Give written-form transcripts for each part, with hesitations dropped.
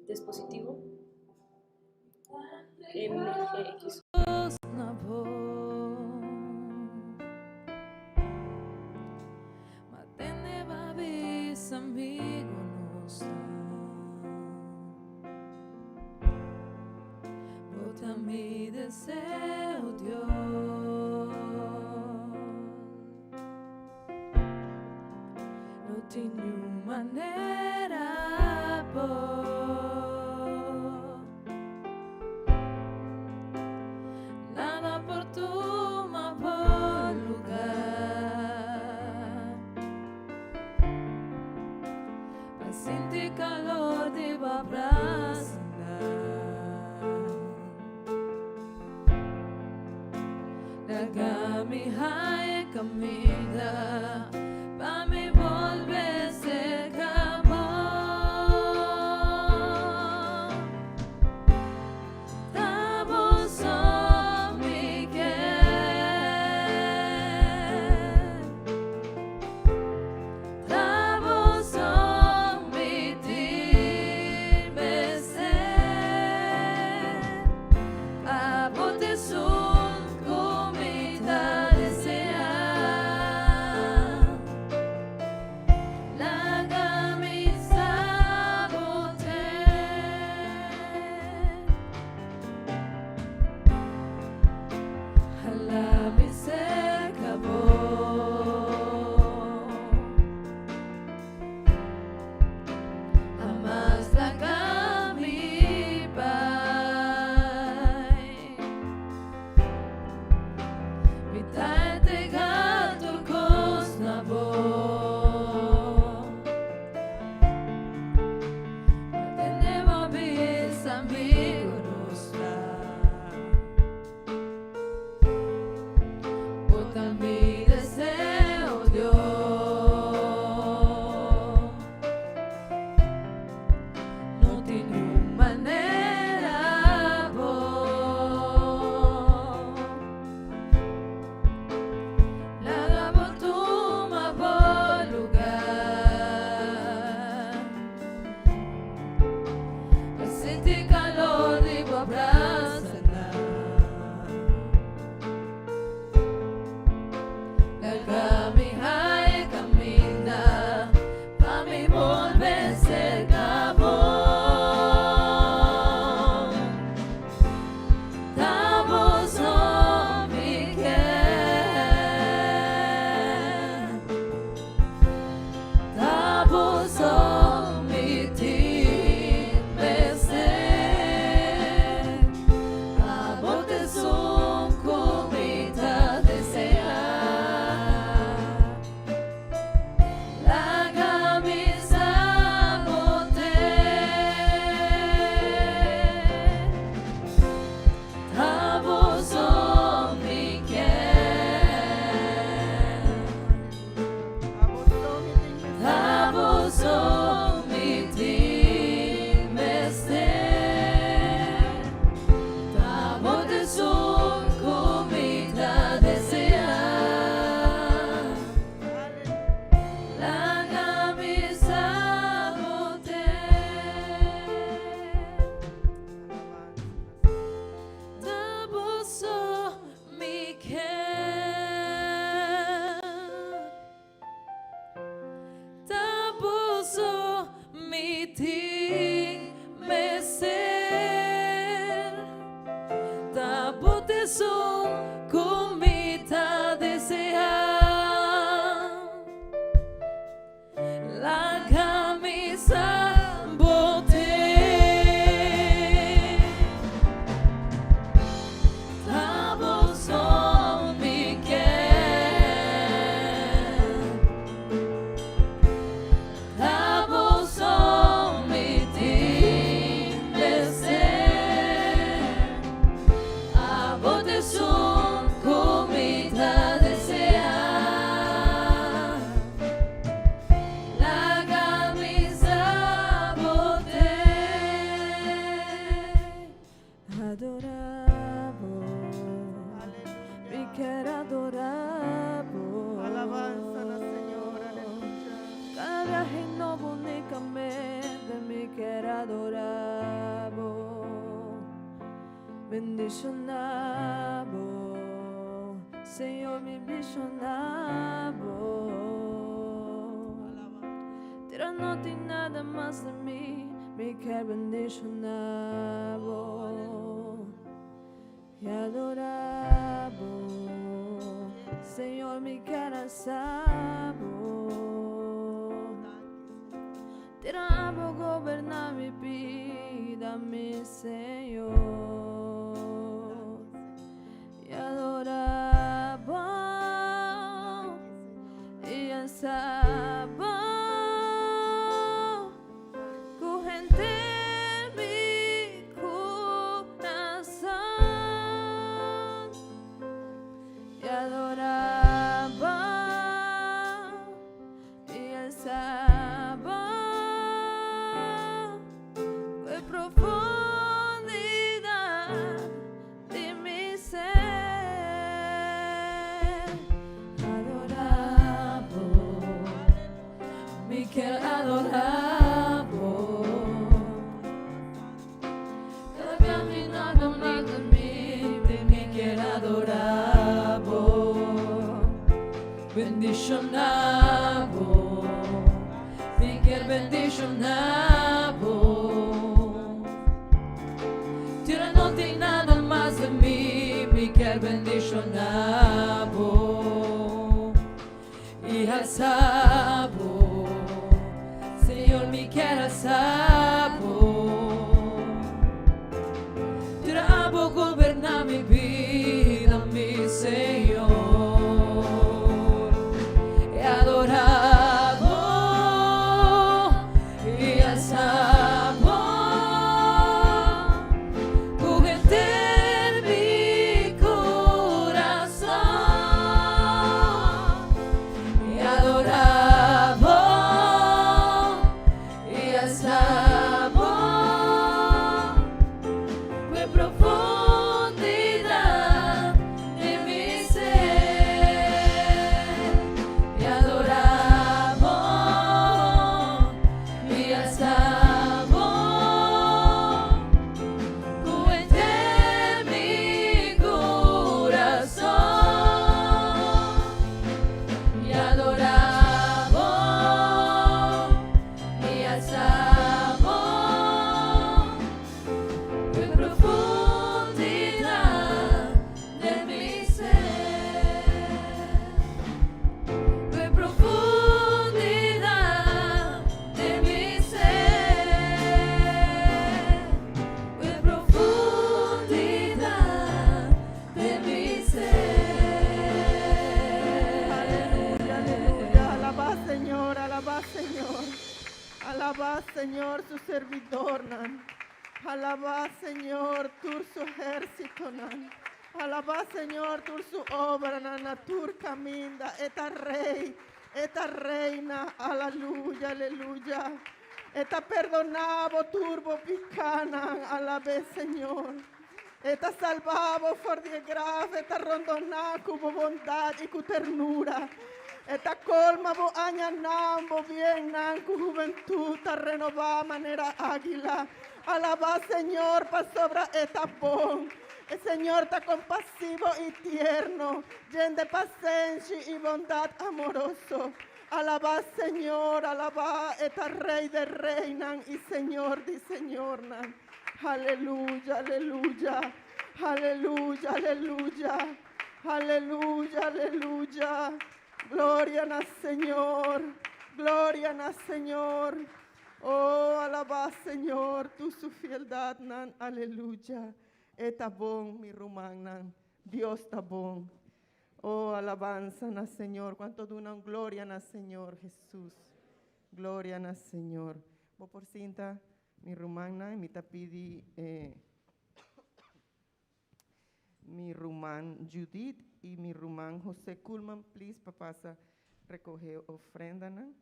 Dispositivo MGX. Bendishoná bo, Señor mi bendishoná bo. Tera no tin nada mas di mi, mi kier bendishoná bo. I adorá bo, Señor mi kier alsa bo. Tera abo goberná mi bida, mi Señor. I adorá bo i alsa bo ku henter mi kurason. I adorá bo i alsa bo ku e profundidat di mi ser. Adorá bo, mi kier adorá bo. Kada bia mi nada mata mi, mi kier adorá bo. Bendishoná bo, mi kier bendishoná bo. Tira no tin nada mas di mi, mi kier bendishoná bo i alsa bo. Señor, mi kier alsa bo. Tira abo goberná mi bida, mi Señor. I adorá bo i alsa bo ku henter mi kurason. I adorá bo i alsa bo ku e profundidat di mi ser. I adorá bo i alsa bo ku henter mi kurason. I adorá bo i alsa bo ku e profundidat di mi ser. Ku e profundidat di mi ser. Ku e profundidat di mi ser. Aleluya, aleluya. Alabá Señor, alabá Señor. Alabá Señor su servidornan. Alabá Señor tur su ehérsitonan. Alabá Señor tur su obranan na tur kaminda. E ta Rei, e ta Reina. Aleluya, aleluya. E ta perdoná bo tur bo pikánan. Alab'é Señor. E ta salbá bo for di e graf, e ta rondoná ku bo bondat i ku ternura. E ta kolma bo añanan, bo biennan ku hubentut ta renobá manera águila. Alabá Señor pasobra e ta bon. E Señor ta kompasivo i tierno, yen de pasenshi i bondat amoroso. Alabá Señor, alabá, e ta Rei de reinan i Señor di señornan. Aleluya, aleluya, aleluya, aleluya, aleluya, aleluya. Gloria na Señor, gloria na Señor. Oh, alabá Señor, tur su fieldadnan, aleluya. E ta bon, mi rumannan, Dios ta bon. Oh, alabansa na Señor. Kuantu duna un gloria na Señor Jesús. Gloria na Señor. Bo por sinta, mi rumannan, mi ta pidi eh, mi ruman Judith i mi ruman José Kulman, please, pa pasa rekohé ofrendanan.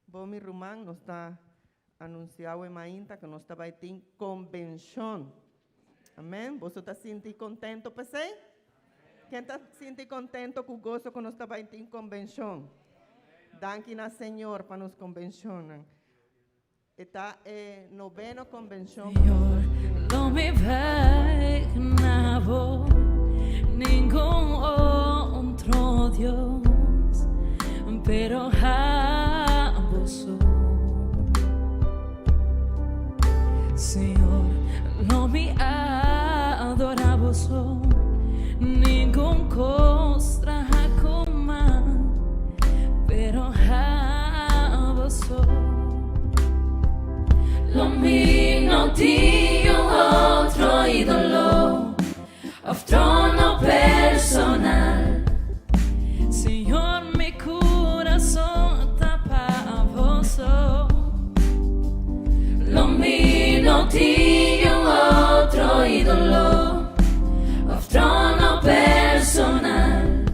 Bo mi ruman, nos ta anunsiá awe mainta ku nos ta bai tin konbenshon. Amèn. Boso ta sinti kontento p'esei? Ken ta sinti contento cu gozo cu nos ta bay tin convencion? Danki na Señor pa nos convencionnan. E ta e noveno convencion cu nos Señor, ta tin. lo mi bay na bo, ningun otro Dios, pero abo so. Señor, lo mi adora bo so, ningun cos traha cu man, pero abo so. Lo mi no tin un otro idolo of trono personal. Señor, mi curason ta pa bo so. Lo mi no tin un otro idolo of trono personal.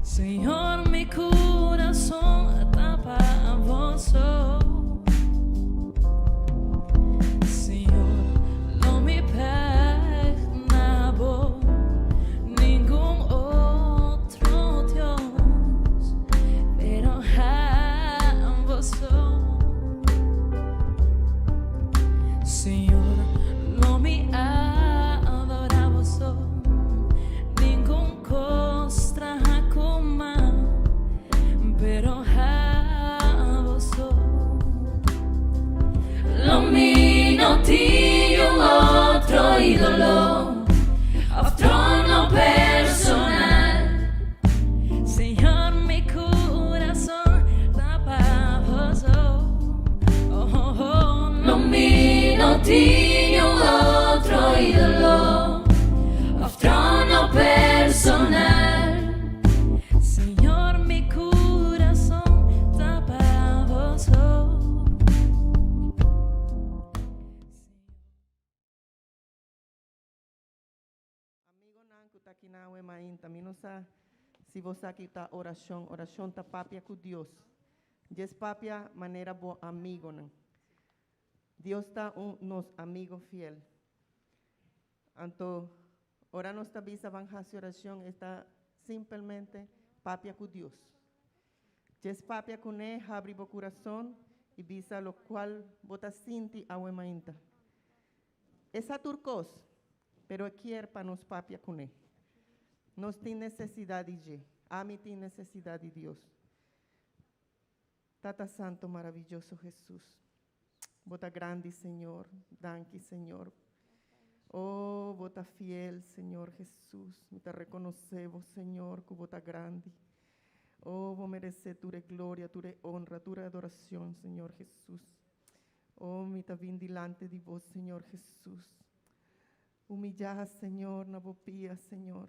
Señor, mi curason ta pa bo so. Señor, lo mi bay na bo, ningun otro Dios, pero abo so. Señor, lo mi adora bo so, ningun cos traha cu man, pero abo so. Lo mi no tin un otro idolo of trono personal. Señor, mi curason ta pa bo so. Oh. Lo mi no tin un otro idolo of trono personal. Señor, mi curason ta pa bo so. Amigonan cu ta aki na awe mainta, mi no sa si bo sa kico ta oracion. Oracion ta papia cu Dios. Djes papia manera bo amigonan. Dios ta un nos amigo fiel. Anto, ora nos ta bisa ban haci oracion, e ta simpelmente papia cu Dios. Djes papia cune, habri bo curason y bisa locual bo ta sinti awe mainta. E sa tur cos, pero e kier pa nos papia cune. Nos tin necesidad di dje. Ami tin necesidad di Dios. Tata Santo maravilloso Jesus. Bo ta grandi Señor. Danki Señor. Oh, bo ta fiel Señor Jesus. Mi ta reconoce bo Señor cu bo ta grandi. Oh, bo merece tur e gloria, tur e honra, tur e adoracion Señor Jesus. Oh, mi ta bin dilante di bo Señor Jesus. Humilla Señor na bo pia Señor.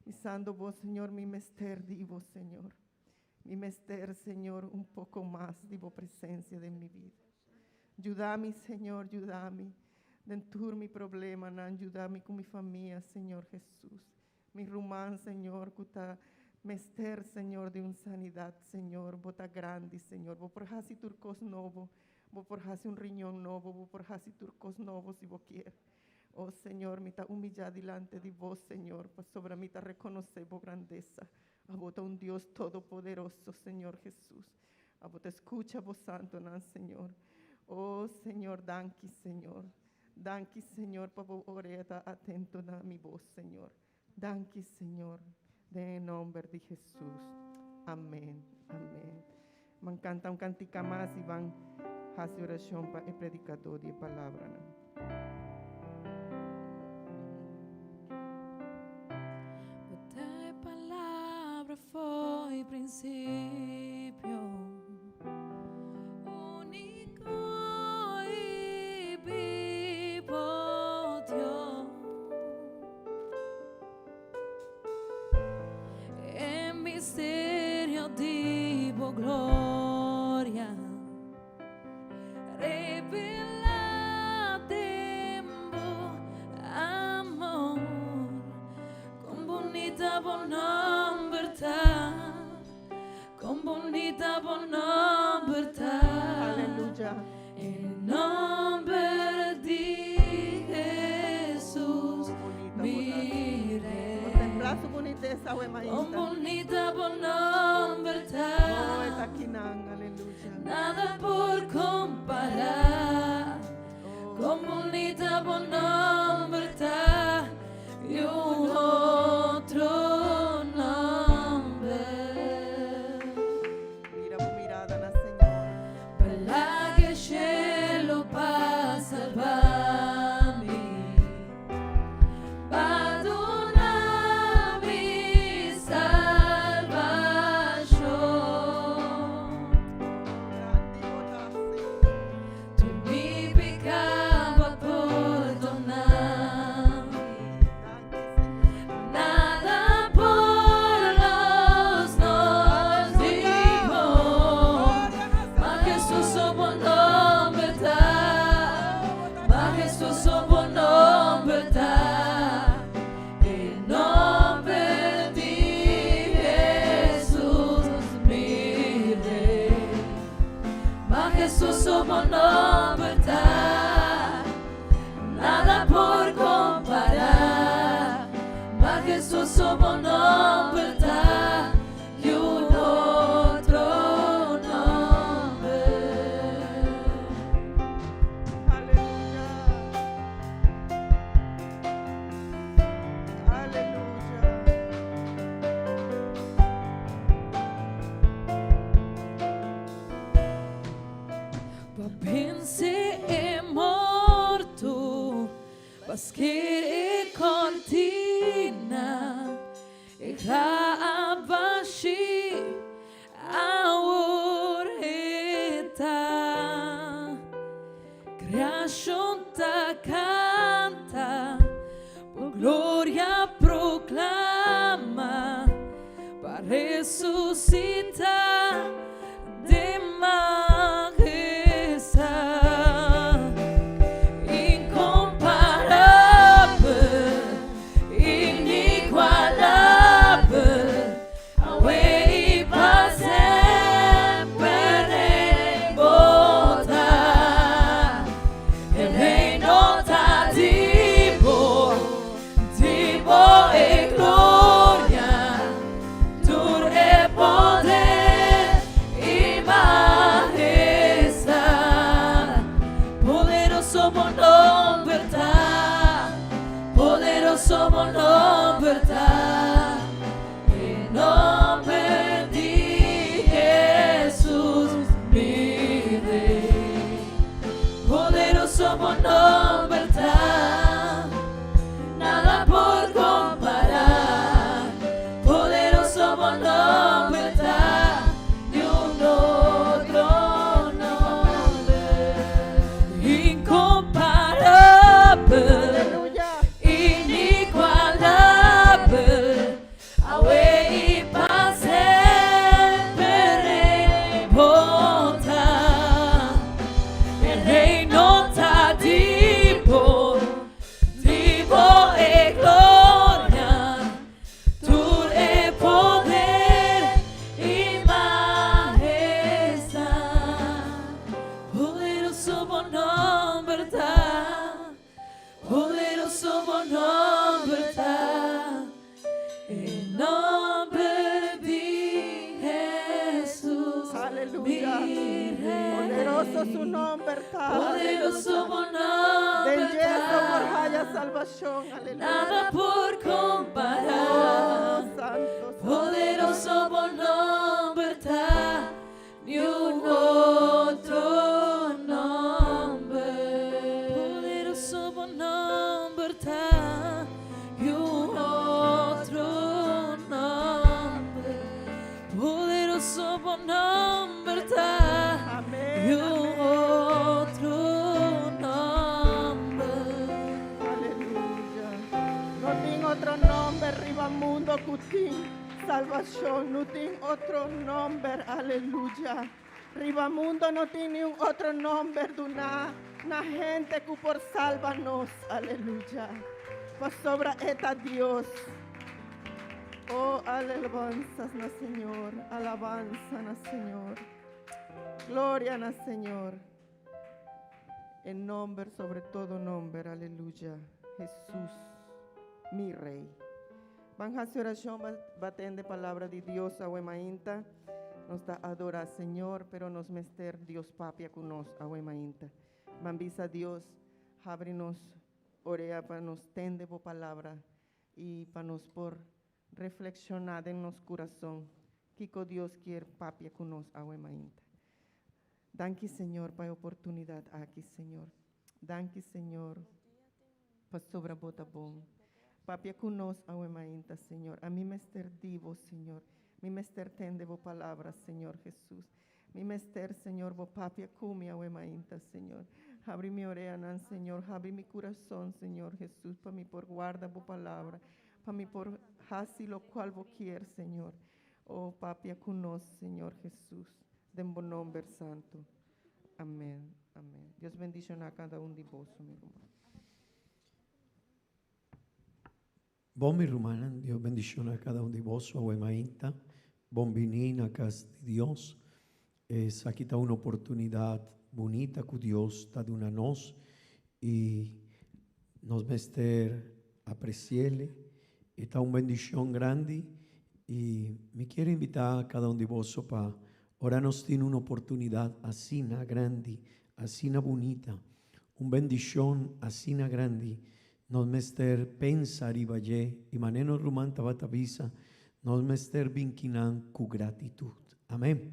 Bisando bo Señor mi mester di bo Señor. Mi mester Señor un poco mas di bo presencia den mi bida. Yuda mi Señor, yuda mi den tur mi problemanan, yuda mi cu mi famia Señor Jesus. Mi ruman Señor cu ta mester Señor di un sanidad Señor, bo ta grandi Señor, bo por haci tur cos nobo, bo por haci un riñon nobo, bo por haci tur cos nobo si bo kier. Oh Señor, mi ta humilla dilante di bo Señor, pasobra mi ta reconoce bo grandeza. Abo ta un Dios todopoderoso, Señor Jesus. Abo ta scucha bo santonan, Señor. Oh Señor, danki Señor. Danki Señor pa bo orea ta atento na mi voz, Señor. Danki Señor. Den nomber di Jesus. Amen. Amen. Ban canta un cantica mas y ban haci oracion pa e predicador di e palabranan. Bo ta e palabra fo'i principio, unico y bibo Dios. E misterio di bo gloria, revela den bo amor, con bunita bo nomber ta, con bunita bo nomber ta. Aleluya. En nomber di Jesus, Con bunita mi bo ta. Contempla. Majestuoso bo nomber ta, niun otro nomber. Bira bo mirada na Señor. B'a laga shelu pa salba mi, B'a duna mi salbashon. Grandi bo ta, Señor. Tur mi piká b'a pordoná mi. Danki, Señor. Nada por los nos dijo. Gloria na Señor. Majestuoso bo nomber ta, majestuoso bo nomber ta, e nomber di Jesus, mi Rei. Majestuoso bo nomber ta, nada por kompará. Majestuoso bo nomber ta, niun otro nomber. Aleluya. Aleluya. B'a vense e morto, b'a sker e kortina, e graf bashí, awor e ta. Kreashon ta kanta, bo gloria proklamá, b'a resusitá den mahestat. Inkomparabel, inigualabel, awe i pa semper bo ta. E reino ta di bo, di bo e gloria, tur e poder i mahestat. Poderoso bo nomber ta, poderoso bo nomber ta, e nomber di Jesus, mi Rei. Poderoso bo nomber ta, nada por kompará. Poderoso bo nomber ta, niun otro nomber. Inkomparabel, Aleluya. inigualabel, awe i pa semper bo ta. E reino ta di bo, di bo e gloria, tur e poder i mahestat. Poderoso bo nomber ta, poderoso bo nomber ta, e nomber di Jesus, Aleluya. mi Rei. Poderoso su nomber ta. Poderoso bo nomber Den dje so por ta, haya salbashon. Aleluya. nada por kompará. Oh, santo, santo. Poderoso bo nomber ta, niun otro nomber. Poderoso bo nomber ta, niun otro nomber. Poderoso bo nomber ta, Amén. niun Amén. otro nomber. Aleluya. No tin otro nomber riba mundu ku tin salbashon. No tin otro nomber. Aleluya. Riba mundu no tin ningun otro nomber duná na hende ku por salba nos. Aleluya. Pasobra e ta Dios. Oh, alabansa na Señor. Alabansa na Señor. Gloria na Señor. E nomber sobre todo nomber. Aleluya. Jesús, mi Rei. Ban hasi orashon, ban tende palabra di Dios, awe mainta. Nos ta adorá Señor, pero nos mester Dios papia ku nos, awe mainta. Ban bisa Dios, habri nos. orea pa nos tende bo palabra i pa nos por reflekshoná den nos kurason kiko Dios kier papia ku nos awe mainta. Danki Señor pa e oportunidat aki Señor. Danki Señor pasobra bo ta bon. Papia ku nos awe mainta Señor. Ami mester di bo Señor. Mi mester tende bo palabra Señor Jesus. Mi mester Señor bo papia ku mi awe mainta Señor. Habri mi oreanan Señor. Habri mi kurason Señor Jesus pa mi por warda bo palabra. Pa mi por hasi lokual bo kier Señor. Oh papia ku nos Señor Jesus. Den bo nomber santo. Amen. Amen. Dios bendiciona cada un di boso mi ruman. Bon mi rumannan, Dios bendiciona cada un di boso awe mainta. Bon bini na cas di Dios. Esaki ta un oportunidad bunita cu Dios ta duna nos y nos mester apreciele. E ta un bendicion grandi y mi kier invita cada un di boso pa ora nos tin un oportunidad asina grandi, asina bunita, un bendicion asina grandi, nos mester pensa riba dje y manera nos ruman tabata bisa, nos mester bin kinan cu gratitud. Amen.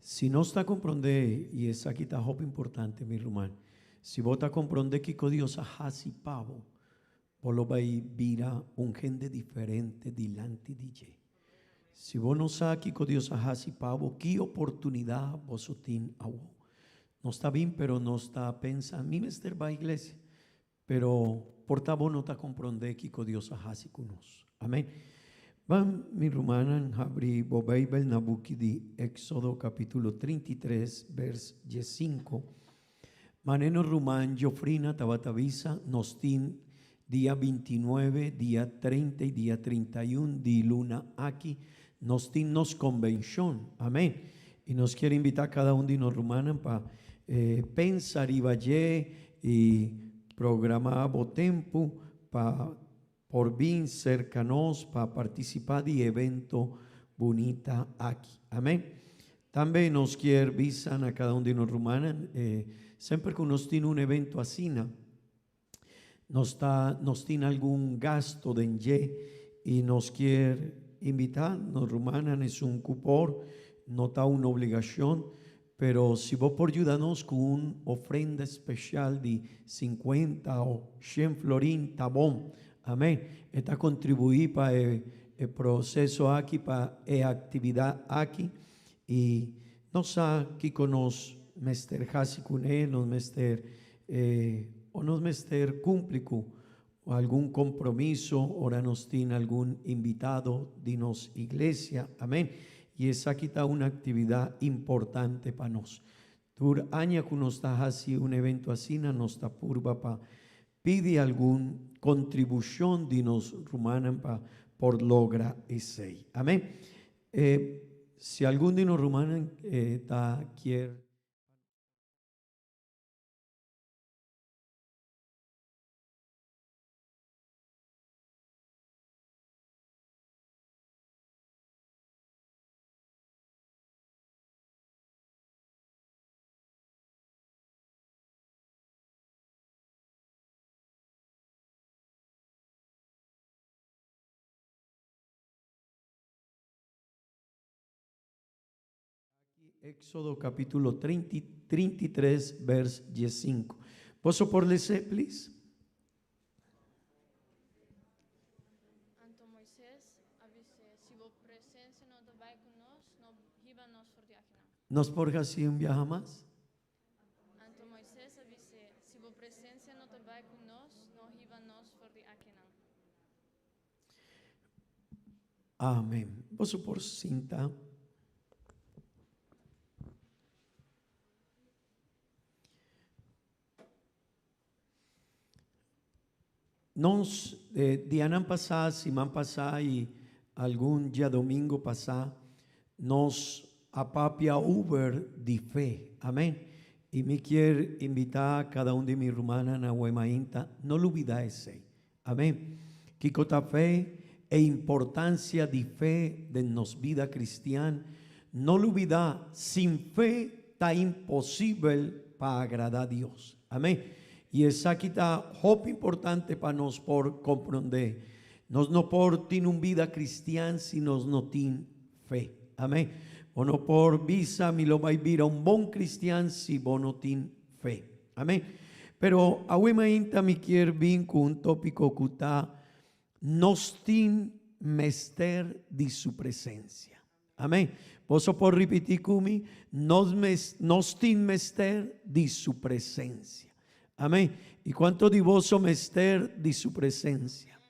Si nos ta comprende, y esaki ta hopi importante mi ruman, si bo ta comprende kico Dios a haci pa bo, Bo lo bai bira un hende diferente dilanti di dje. Si bo no sa kiko Dios a hasi pa bo, ki oportunidat boso tin awo? Nos ta bin pero nos ta pensa, mi mester bai iglesia. Pero por ta bo no ta komprondé kiko Dios a hasi ku nos. Amen. Ban, mi rumannan, habri bo Beibel na buki di Éxodo kapítulo 33, bers diesinku. Mane nos ruman Jofrina tabata bisa, nos tin dia bintinuebe, dia treinta y dia 31 di luna aki, nos tin nos convencion. Amen. Y nos kier invita cada un di nos rumannan pa pensa riba dje y programa bo tempo pa por bin serka nos pa partisipá di evento bunita aki. Amén. Tambe nos kier bisa na kada un di nos rumannan, semper ku nos tin un evento asina, nos ta nos tin algun gasto den dje i nos kier invitá nos rumannan esun ku por, no ta un obligashon, Pero si bo por yuda nos ku un ofrenda speshal di sinkuenta o shen florin ta bon. Amen. E ta kontribuí pa e e proseso aki, pa e aktividat aki. I nos sa kiko nos mester hasi kuné, nos mester o nos mester kumpli ku algun kompromiso ora nos tin algun invitado di nos iglesia. Amen. I esaki ta un aktividat importante pa nos. Tur aña ku nos ta hasi un evento asina, nos ta purba pa pidi algun kontribushon di nos rumannan pa por logra esei. Amen. Si algun di nos rumannan ta kier. Éxodo capítulo 33, vers 15. Boso por les'é, please? Anto Moises a bis'é, Si bo presensia no ta bai ku nos, no hiba nos for di akinan. Nos por hasi un biaha mas? Anto Moises a bis'é, Si bo presensia no ta bai ku nos, no hiba nos for di akinan. Amen. Boso por sinta. Nos eh, dianan pasá, siman pasá i algun diadomingo pasá, nos a papia over di fe. Amen. I mi kier invitá kada un di mi rumannan awe mainta, no lubidá esei. Amén. Kiko ta fe? E importancia di fe den nos bida cristian. No lubida, sin fe ta imposibel pa agrada Dios. Amén. I esaki ta hopi importante pa nos por komprondé. Nos no por tin un bida kristian si nos no tin fe. Amén. Bo no por bisa mi lo bai bira un bon kristian si bo no tin fe. Amén. Pero awe mainta mi kier bin ku un tópiko ku ta Nos tin mester di su presensia. Amén. Boso por ripití ku mi? Nos mes, nos tin mester di su presensia. Amén. I kuantu di boso mester di su presensia?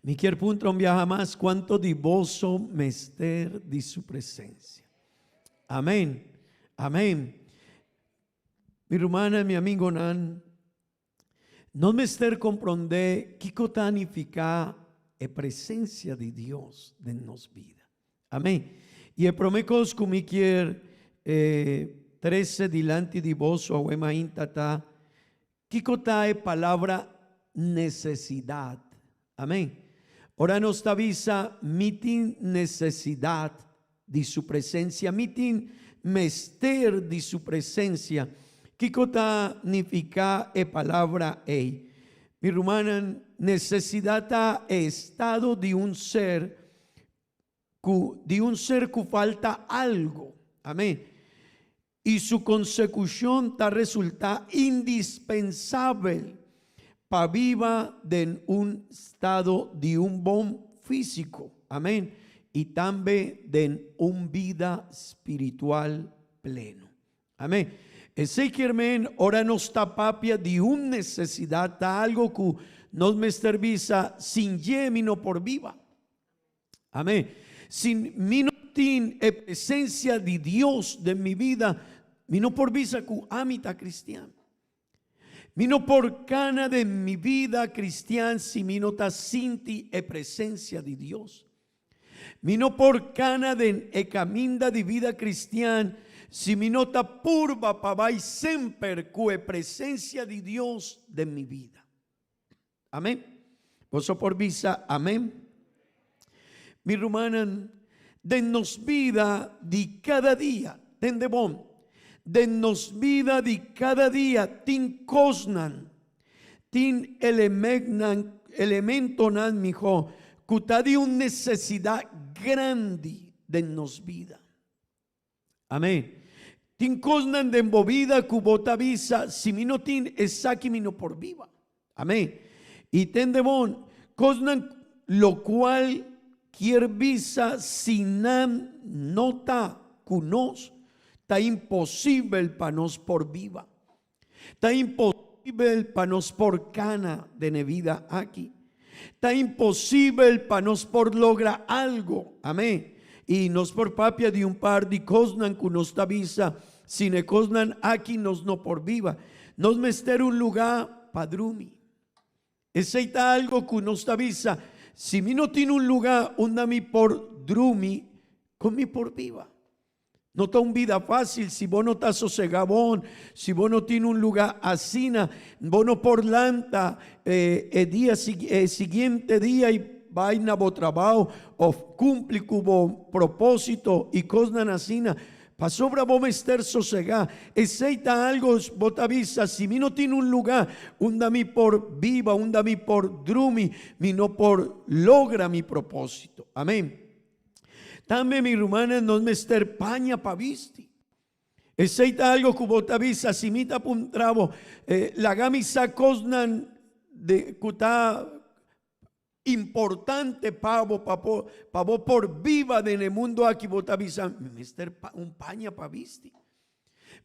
Mi kier puntra un biaha mas, kuantu di boso mester di su presensia? Amén. Amén. Mi rumannan, mi amigonan, Nos mester komprondé kiko ta nifiká e presensia di Dios den nos bida. Amén. I e promé kos ku mi kier trese dilanti di boso awe mainta ta, kiko ta e palabra nesesidat? Amén. Ora nos ta bisa, Mi tin nesesidat di Su presensia, mi tin mester di Su presensia, kiko ta nifiká e palabra ei? Mi rumannan, nesesidat ta e estado di un ser ku di un ser ku falta algo. Amén. I su konsekushon ta resultá indispensabel pa biba den un stado di un bon físiko. Amén. I tambe den un bida spiritual pleno. Amén. Esei kier men ora nos ta papia di un nesesidat ta algo ku nos mester bisa sin dje mi no por biba. Amén. Si mi no tin e presencia di Dios den mi bida, mi no por bisa cu ami ta cristian. Mi no por cana den mi bida cristian si mi no ta sinti e presencia di Dios. Mi no por cana den e caminda di bida cristian si mi no ta purba pa bay semper cu e presencia di Dios den mi bida. Amén. Boso por bisa amén. Mi rumannan, den nos bida di kada dia, tende bon, den nos bida di kada dia tin kosnan, tin elementnan, elementonan mihó, ku ta di un nesesidat grandi den nos bida. Amén. Tin kosnan den bo bida ku bo ta bisa, si mi no tin esaki mi no por biba. Amén. I tende bon, kosnan lokual kier bisa si nan no ta ku nos, ta imposibel pa nos por biba. Ta imposibel pa nos por kana den e bida aki. Ta imposibel pa nos por logra algo. Amén. I nos por papia di un par di kosnan ku nos ta bisa, sin e kosnan aki nos no por biba. Nos mester un lugá pa drumi. Esei ta algo ku nos ta bisa, si mi no tin un lugá unda mi por drumi, kon mi por biba? No ta un bida fácil si bo no ta sosegá bon, si bo no tin un lugá asina, bo no por lanta e dia e siguiente dia i bai na bo trabou òf kumpli ku bo propósito i kosnan asina. Pasobra bo mester sosegá. Esei ta algo bo ta bisa, si mi no tin un lugá unda mi por biba, unda mi por drumi, mi no por logra mi propósito. Amén. Tambe mi rumannan nos mester paña pa bisti. Esei ta algo ku bo ta bisa, si mi ta puntra bo, laga mi sa kosnan de ku ta importante pa bo pa por pa bo por biba den e mundo aki bo ta bisa mi mester un paña pa bisti.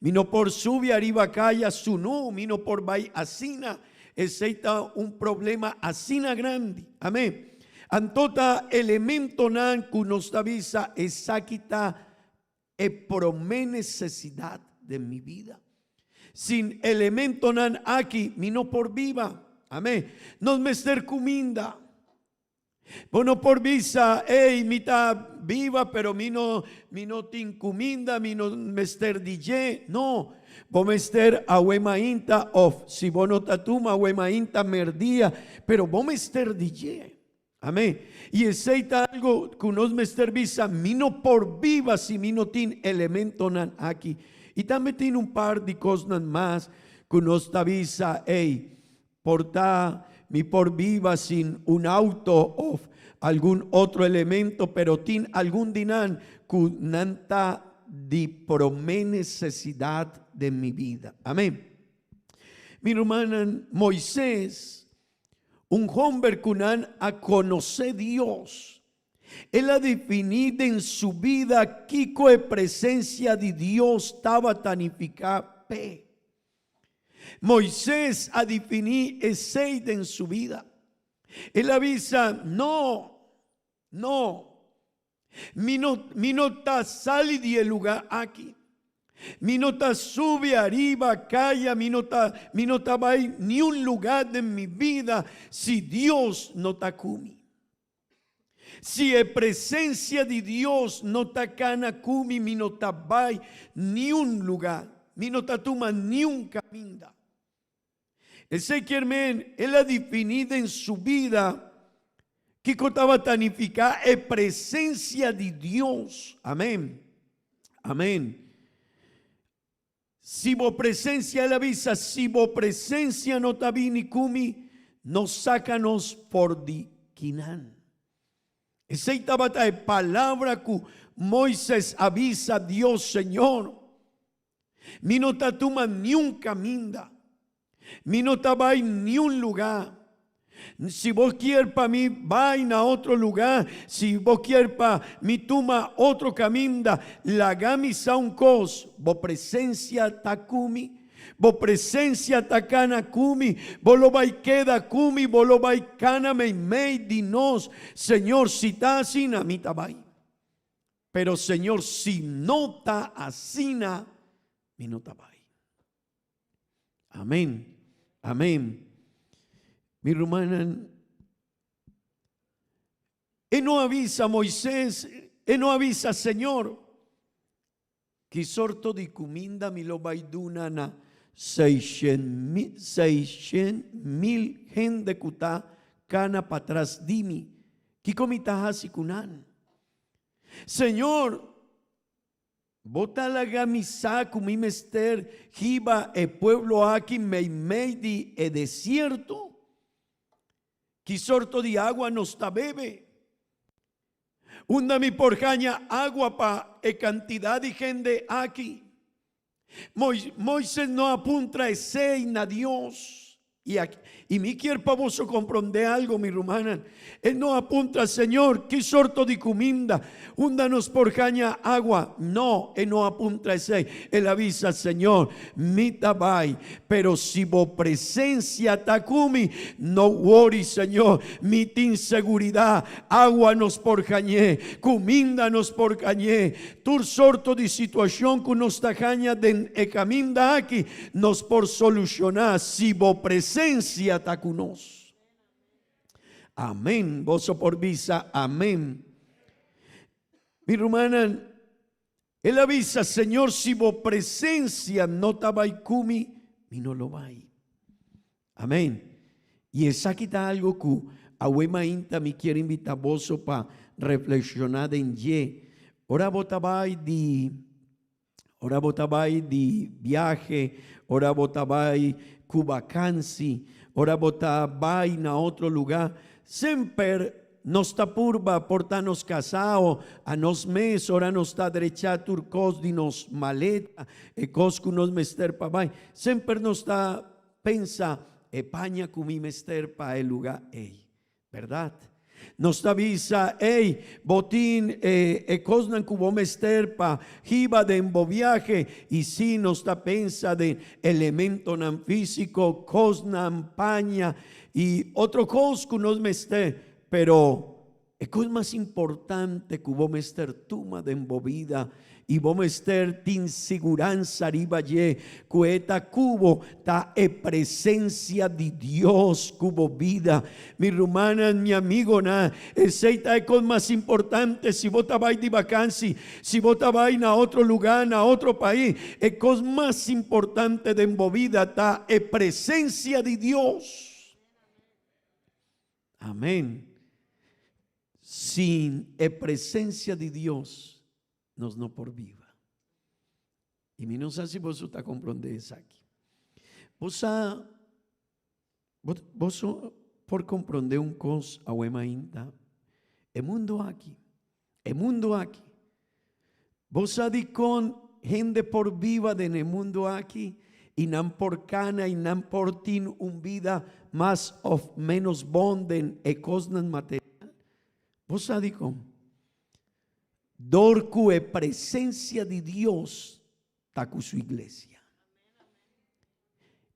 Mi no por subi ariba kaya sunu, mi no por bai asina. Esei ta un problema asina grandi. Amén. Anto ta elementonan ku nos ta bisa esaki ta e promé nesesidat den mi bida. Sin elementonan aki mi no por biba. Amén. Nos mester kuminda. Bo no por bisa, Ey, mi ta biba, pero mi no, mi no tin kuminda, mi no mester di dje. No, bo mester awe mainta òf si bo no ta tuma awe mainta merdia, pero bo mester di dje. Amén. I esei ta algo ku nos mester bisa, mi no por biba si mi no tin elementonan aki. I tambe tin un par di kosnan mas. ku nos ta bisa, Ey, por ta mi por biba sin un auto of algun otro elemento, pero tin algun di nan ku nan ta di promé nesesidat den mi bida. Amén. Mi rumannan, Moisés, un homber ku nan a konosé Dios, el a definí den su bida kiko e presensia di Dios tabata nifiká p'e. Moisés a definí esei den su bida. El a bisa, No, no, mi no, mi no ta sali di e lugá aki. Mi no ta subi ariba kaya, mi no ta, mi no ta bai niun lugá den mi bida si Dios no ta ku mi. Si e presencia di Dios no ta cana cu mi, mi no ta bay niun lugar, mi no ta tuma niun caminda. Esey kier men el a defini den su bida kico tabata nifica e presencia di Dios. Amen. Amen. Si bo presencia, el a bisa, si bo presencia no ta bini cu mi, no saca nos for di kinan. Esey tabata e palabra cu Moises a bisa Dios, Señor, mi no ta tuma niun caminda, Mi no ta bai niun lugá. Si bo kier pa mi bai na otro lugá, si bo kier pa mi tuma otro kaminda, laga mi sa un kos, bo presensia ta ku mi, bo presensia ta kana ku mi, bo lo bai keda ku mi, bo lo bai kana meimei di nos. Señor, si ta asina, mi ta bai. Pero Señor, si no ta asina, mi no ta bai. Amén. Amén. Mi rumannan, e no avisa Moisés, e no avisa Señor, ki sorto di kuminda mi lo bai duna na 600.000 hende ku ta kana patras di mi. Kiko mi ta hasi ku nan? Señor, Bo ta laga mi sa ku mi mester hiba e pueblo aki meimei di e desierto? Ki sorto di agua nos ta bebe? Unda mi por haña agua pa e kantidat di hende aki? Moises no a puntra esei na Dios. Y, aquí, y mi kier pa boso comprende algo, mi rumannan. Él no a puntra, Señor, ki sorto di cuminda? Unda nos por haña agua? No, él no a puntra esey. El a bisa, Señor, mi ta bay, pero si bo presencia ta cu mi, no worry, Señor, mi tin seguridad. Agua nos por hañ'é, cuminda nos por hañ'é, Tur sorto di situashon ku nos ta haña den e kaminda aki, nos por solushoná si bo presensia ta ku nos. Amén. Boso por bisa amén. Mi rumannan, el a bisa, Señor, si bo presensia no ta bai ku mi, mi no lo bai. Amén. Y esaki ta algo cu awe mainta mi kier invita boso pa reflexiona den dje. Ora bo ta bay di, ora bo ta bay di biahe, ora bo ta bay cu vakansi, ora bo ta bay na otro lugar, semper nos ta purba por ta nos casao a nos mes ora nos ta drecha tur cos di nos maleta, e cos cu nos mester pa bay. Semper nos ta Pensa e paña ku mi mester pa e lugá ei. Bèrdat? Nos ta bisa, Ey, bo tin e e kosnan ku bo mester pa hiba den bo biahe. I sí, nos ta pensa den elementonan físiko, kosnan, paña i otro kos ku nos mester. Pero E kos mas importante ku bo mester tuma den bo bida i bo mester tin siguransa riba dje ku e ta ku bo ta e presensia di Dios ku bo bida. Mi rumannan, mi amigonan, esei ta e kos mas importante si bo ta bai di bakansi, si bo ta bai na otro lugá, na otro pais, e kos mas importante den bo bida ta e presensia di Dios. Amén. Sin e presencia di Dios nos no por biba. Y mi no sa si boso ta comprende esaki. Bo sa, bo, boso por comprende un cos awe mainta. E mundo aki, e mundo aki. Bo sa dikon hende por biba den e mundo aki i nan por kana i nan por tin un bida mas of menos bon den e kosnan material? Bo sa dikon? Dor ku e presensia di Dios ta ku su iglesia.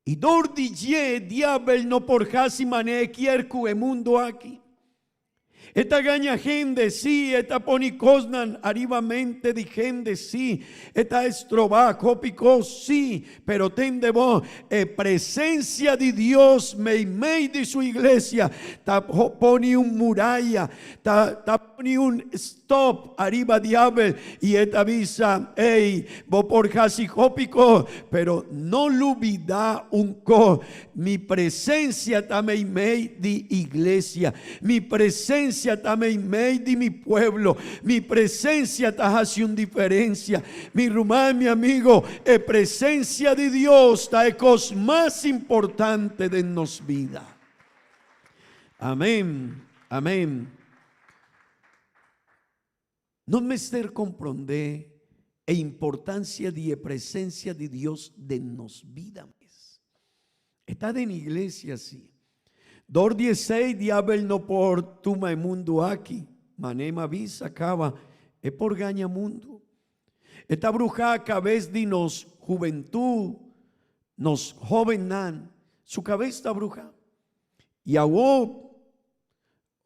I dor di dje diabel no por hasi manera e kier ku e mundo aki. E ta gaña hende, sí, e ta pone kosnan ariba mente di hende, sí, e ta estrobá hopi kos, sí, pero tende bo, e presensia di Dios meimei di su iglesia ta pone un muraya, ta ta pone un Stop ariba diabel y e ta bisa, Ey, bo por haci hopi cos, pero no lubida un cos, mi presencia ta meimei di iglesia, mi presencia ta meimei di mi pueblo, mi presencia ta haci un diferencia. Mi ruman, mi amigo, e presencia di Dios ta e cos mas importante den nos bida. Amen, amen. Nos mester komprondé e importansia di e presensia di Dios den nos bida mes. E ta den iglesia si. Dor di esei diabel no por tuma e mundu aki, manera mi a bisa kaba, e por gaña mundu. E ta bruhá kabes di nos hubentut, nos hóbennan, su kabes ta bruhá. I awor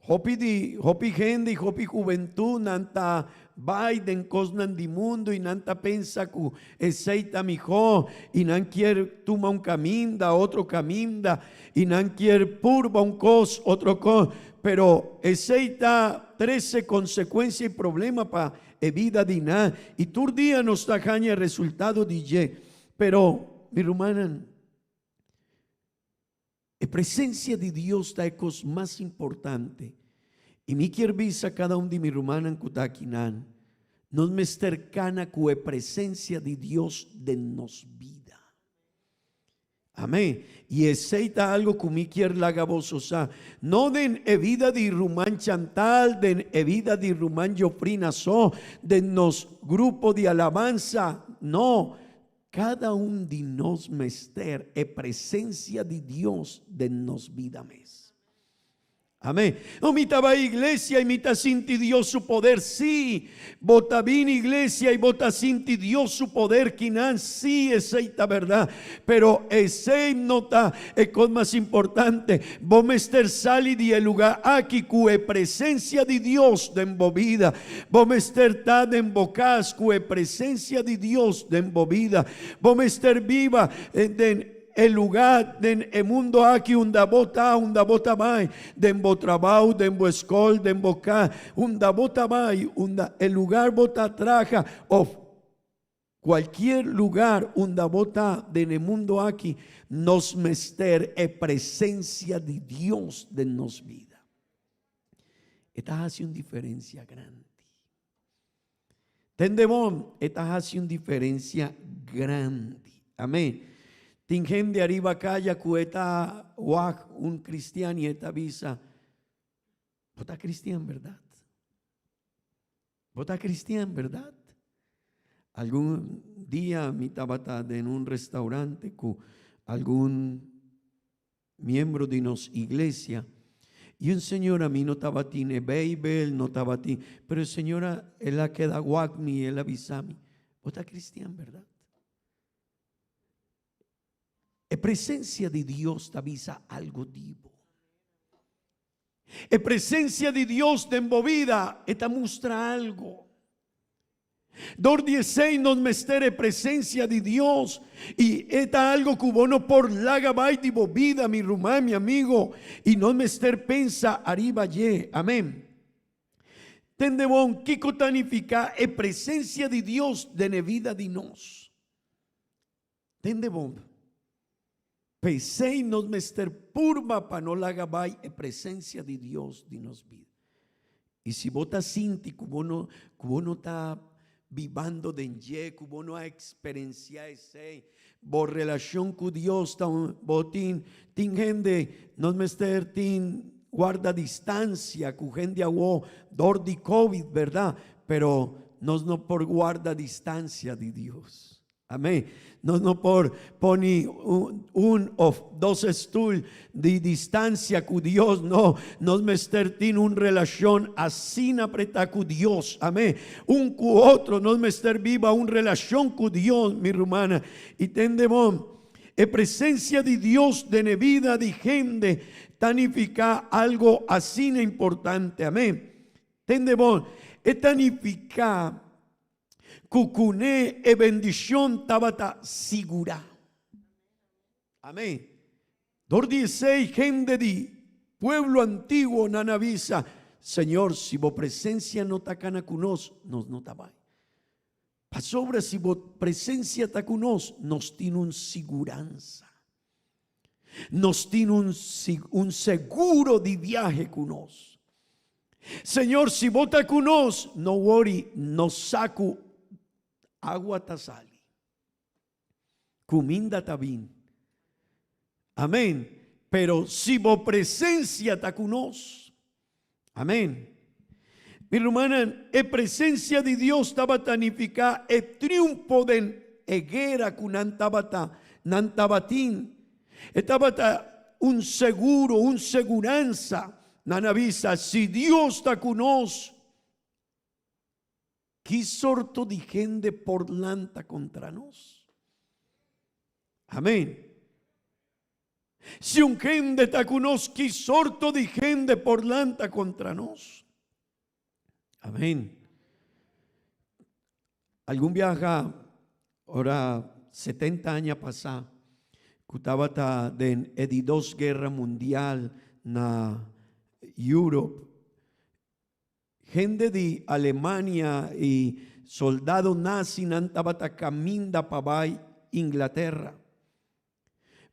Hopi di hopi hende i hopi hubentut nan ta bai den kosnan di mundu i nan ta pensa ku esei ta mihó i nan kier tuma un kaminda, otro kaminda i nan kier purba un kos, otro kos, pero esei ta trese konsekuensia i problema pa e bida di nan i tur dia nos ta haña e resultado di dje. Pero, mi rumannan, E presencia di Dios ta e cos mas importante. Y mi kier bisa cada un di mi rumannan cu ta akinan, nos mester cana cu e presencia di Dios den nos bida. Amen. Y esey ta algo cu mi kier laga boso sa. No den e bida di ruman Chantal, den e bida di ruman Jofrina so, den nos grupo di alabanza, no. Kada un di nos mester e presensia di Dios den nos bida mes. Amén. No, mi ta bai iglesia i mi ta sinti Dios su poder. Sí, bo ta bini iglesia i bo ta sinti Dios su poder kinan. Sí, esei ta berdad. Pero esei no ta e kos mas importante. Bo mester sali di e lugar aki ku e presensia di Dios den bo bida. Bo mester ta den bo kas ku e presensia di Dios den bo bida. Bo mester biba den e lugá den e mundo aki unda bo ta, unda bo ta bai, den bo trabou, den bo skol, den bo kas, unda bo ta bai, unda e lugar bo ta traha òf kualkier lugar unda bo ta den e mundo aki, nos mester e presensia di Dios den nos bida. E ta hasi un diferencia grandi. Tende bon, e ta hasi un diferencia grandi. Amén. Tin hende ariba caya cu e ta wak un cristian y e ta bisa, Bo ta cristian, berdad? Bo ta cristian, berdad? Algun dia mi tabata den un restaurante cu algun miembro di nos iglesia y un señora mi no tabatin e Bijbel, no tabatin, pero e señora el a keda wak mi y el a bisa mi, bo ta cristian, berdad? E presencia di Dios ta bisa algo di bo. E presencia di Dios den bo vida e ta mustra algo. Dor di esei nos mester e presencia di Dios y e ta algo cu bo no por laga bay di bo bida, mi ruman, mi amigo, y nos mester pensa ariba dje. Amen. Tende bon kico ta nifica e presencia di Dios den e bida di nos. Tende bon. P'esei nos mester purba pa no laga bai e presencia di Dios di nos bida. I si bo ta sinti ku bo no ku bo no ta. bibando den dje, ku bo no a eksperensiá esei, bo relashon ku Dios ta un, bo tin, tin hende nos mester tin guarda distansia ku hende awo dor di covid, bèrdat? Pero nos no por guarda distansia di Dios. Amén. Nos no por pone un of dos stoel di distancia cu Dios, no. Nos mester tin un relacion asina apretá cu Dios. Amén. Un cu otro, nos mester biba un relacion cu Dios, mi rumana. Y tende bon, e presencia di Dios den e bida di hende ta nifica algo asina importante. Amén. Tende bon, e ta nifica ku kuné e bendishon tabata sigurá. Amén. Dor di esei hende di pueblo antiguo nan a bisa, Señor, si bo presensia no ta kana ku nos, nos no ta bai. Pasobra si bo presensia ta ku nos, nos tin un siguransa. Nos tin un, un seguro di viahe ku nos. Señor, si bo ta ku nos, no worry, nos sa ku agua ta sali. Kuminda ta bin. Amén. Pero si bo presencia ta ku nos. Amén. Mi rumannan, e presencia di Dios tabata nifica e triunfo den e guera cu nan tabata, nan tabatin. E tabata un seguro, un seguransa. Nan a bisa, si Dios ta cu nos, ki sorto di hende por lanta contra nos? Amén. Si un hende ta ku nos, ki sorto di hende por lanta kontra nos? Amén. Algun biaha, ora 70 aña pasá, ku tabata den e di dos guerra mundial na Europe, hende di Alemania i soldado nazinan tabata kaminda pa bai Inglaterra.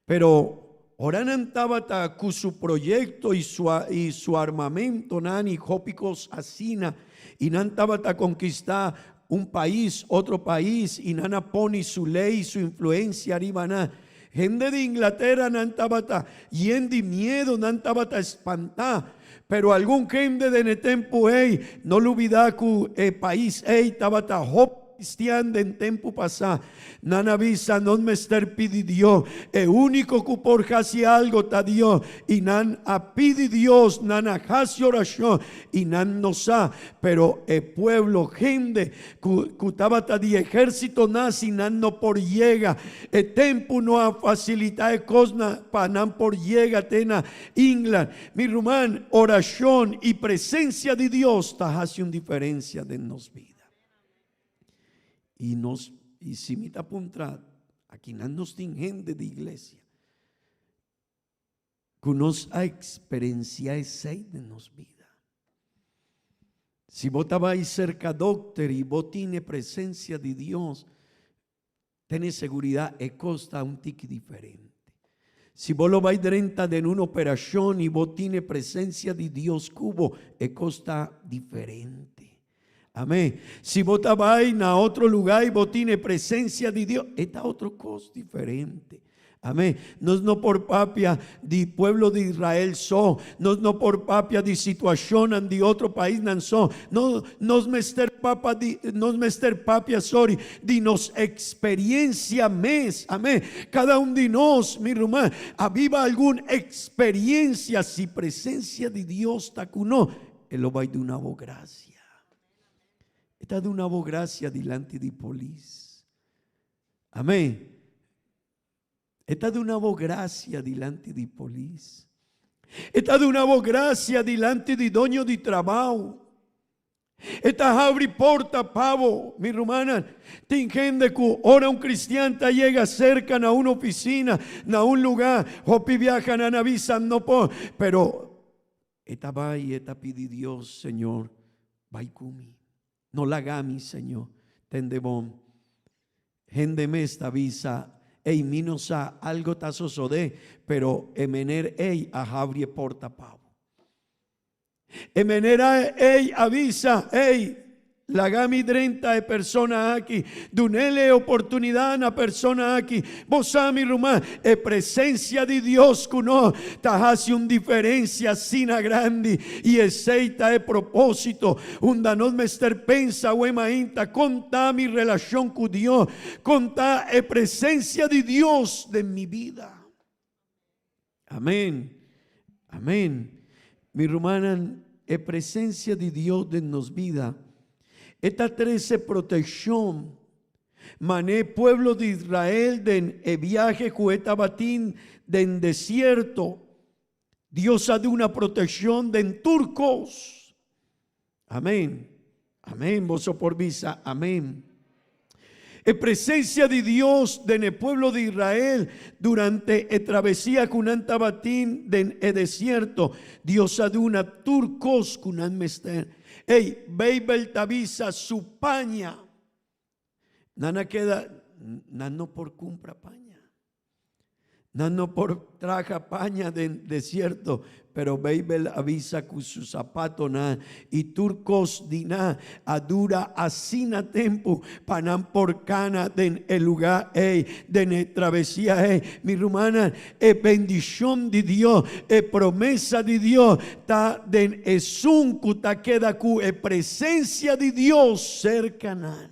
Pero ora nan tabata ku su proyekto i su i su armamentonan i hopi kos asina, i nan tabata konkistá un pais, otro pais, i nan a pone su lei, su influensia riba nan. Hende di Inglatera nan tabata yen di miedu, nan tabata spantá. Pero algun hende den e tempu ei no lubidá ku e pais ei tabata hopi cristian den tempu pasá. Nan a bisa, Nos mester pidi Dios. E úniko ku por hasi algo ta Dios. I nan a pidi Dios, nan a hasi orashon, i nan no sa. Pero e pueblo, hende ku ku tabata di ehérsito nazi, nan no por yega. E tempu no a fasilitá e kosnan pa nan por yega te na England. Mi ruman, orashon i presensia di Dios ta hasi un diferensia den nos bida. I nos, i si mi ta puntra, akinan nos tin hende di iglesia ku nos a eksperensiá esei den nos bida. Si bo ta bai serka dokter i bo tin e presensia di Dios, Tene seguridad e cos ta un tiki diferente. Si bo lo bai drenta den un operacion y bo tin e presencia di Dios cu bo, e cos ta diferente. Amen. Si bo ta bai na otro lugar y bo tin e presencia di Dios, e ta otro cos diferente. Amén. Nos no por papia di pueblo di Israel so. Nos no por papia di situacionnan di otro paisnan so. No, nos mester papa di, nos mester papia, sorry, di nos experiencia mes. Amén. Cada un di nos, mi ruman, a biba algun experiencia. Si presencia di Dios ta cu nos, e lo bay duna bo gracia. E ta duna bo gracia dilanti di polis. Amén. E ta duna bo gracia dilanti di polis. E ta duna bo gracia dilanti di doño di trabao. E ta habri porta pa bo, mi rumannan. Tin hende ku ora un cristian ta yega cerca na un oficina, na un lugar, hopi biaha nan a bisa no por, pero e ta bai y e ta pidi Dios, Señor, bai cu mi. No laga mi, Señor. Tende bon. Hende mes ta bisa, Ey, mi no sa, algo ta sosodé, pero e mener ey a habri e porta pa bo. E menera ey a bisa, Ey, Laga mi drenta e persona aki. Dunele e oportunidad na persona aki. Bo sa, mi ruman, e presencia di Dios cu nos ta haci un diferencia asina grandi. Y esey ta e proposito unda nos mester pensa awe mainta, con ta mi relacion cu Dios? Con ta e presencia di Dios den mi bida? Amén. Amén. Mi rumannan, e presencia di Dios den nos bida, e ta trece proteccion. Mane e pueblo di Israel den e viahe cu e tabatin den desierto, Dios a duna proteccion den tur cos. Amén. Amén. Boso por bisa amén. E presencia di Dios den e pueblo di Israel durante e travesía cu nan tabatin den e desierto, Dios a duna tur cos cu nan mester. Ey, Bijbel ta bisa su paña. Nan a keda, nan no por cumpra paña. Nan no por traha paña den desierto, pero Beibel a bisa ku su zapatonan i tur kos di nan a dura asina tempu pa nan por kana den e lugá ei, den e travesia ei. Mi rumannan, e bendishon di Dios, e promesa di Dios ta den esun ku ta keda ku e presensia di Dios serka nan.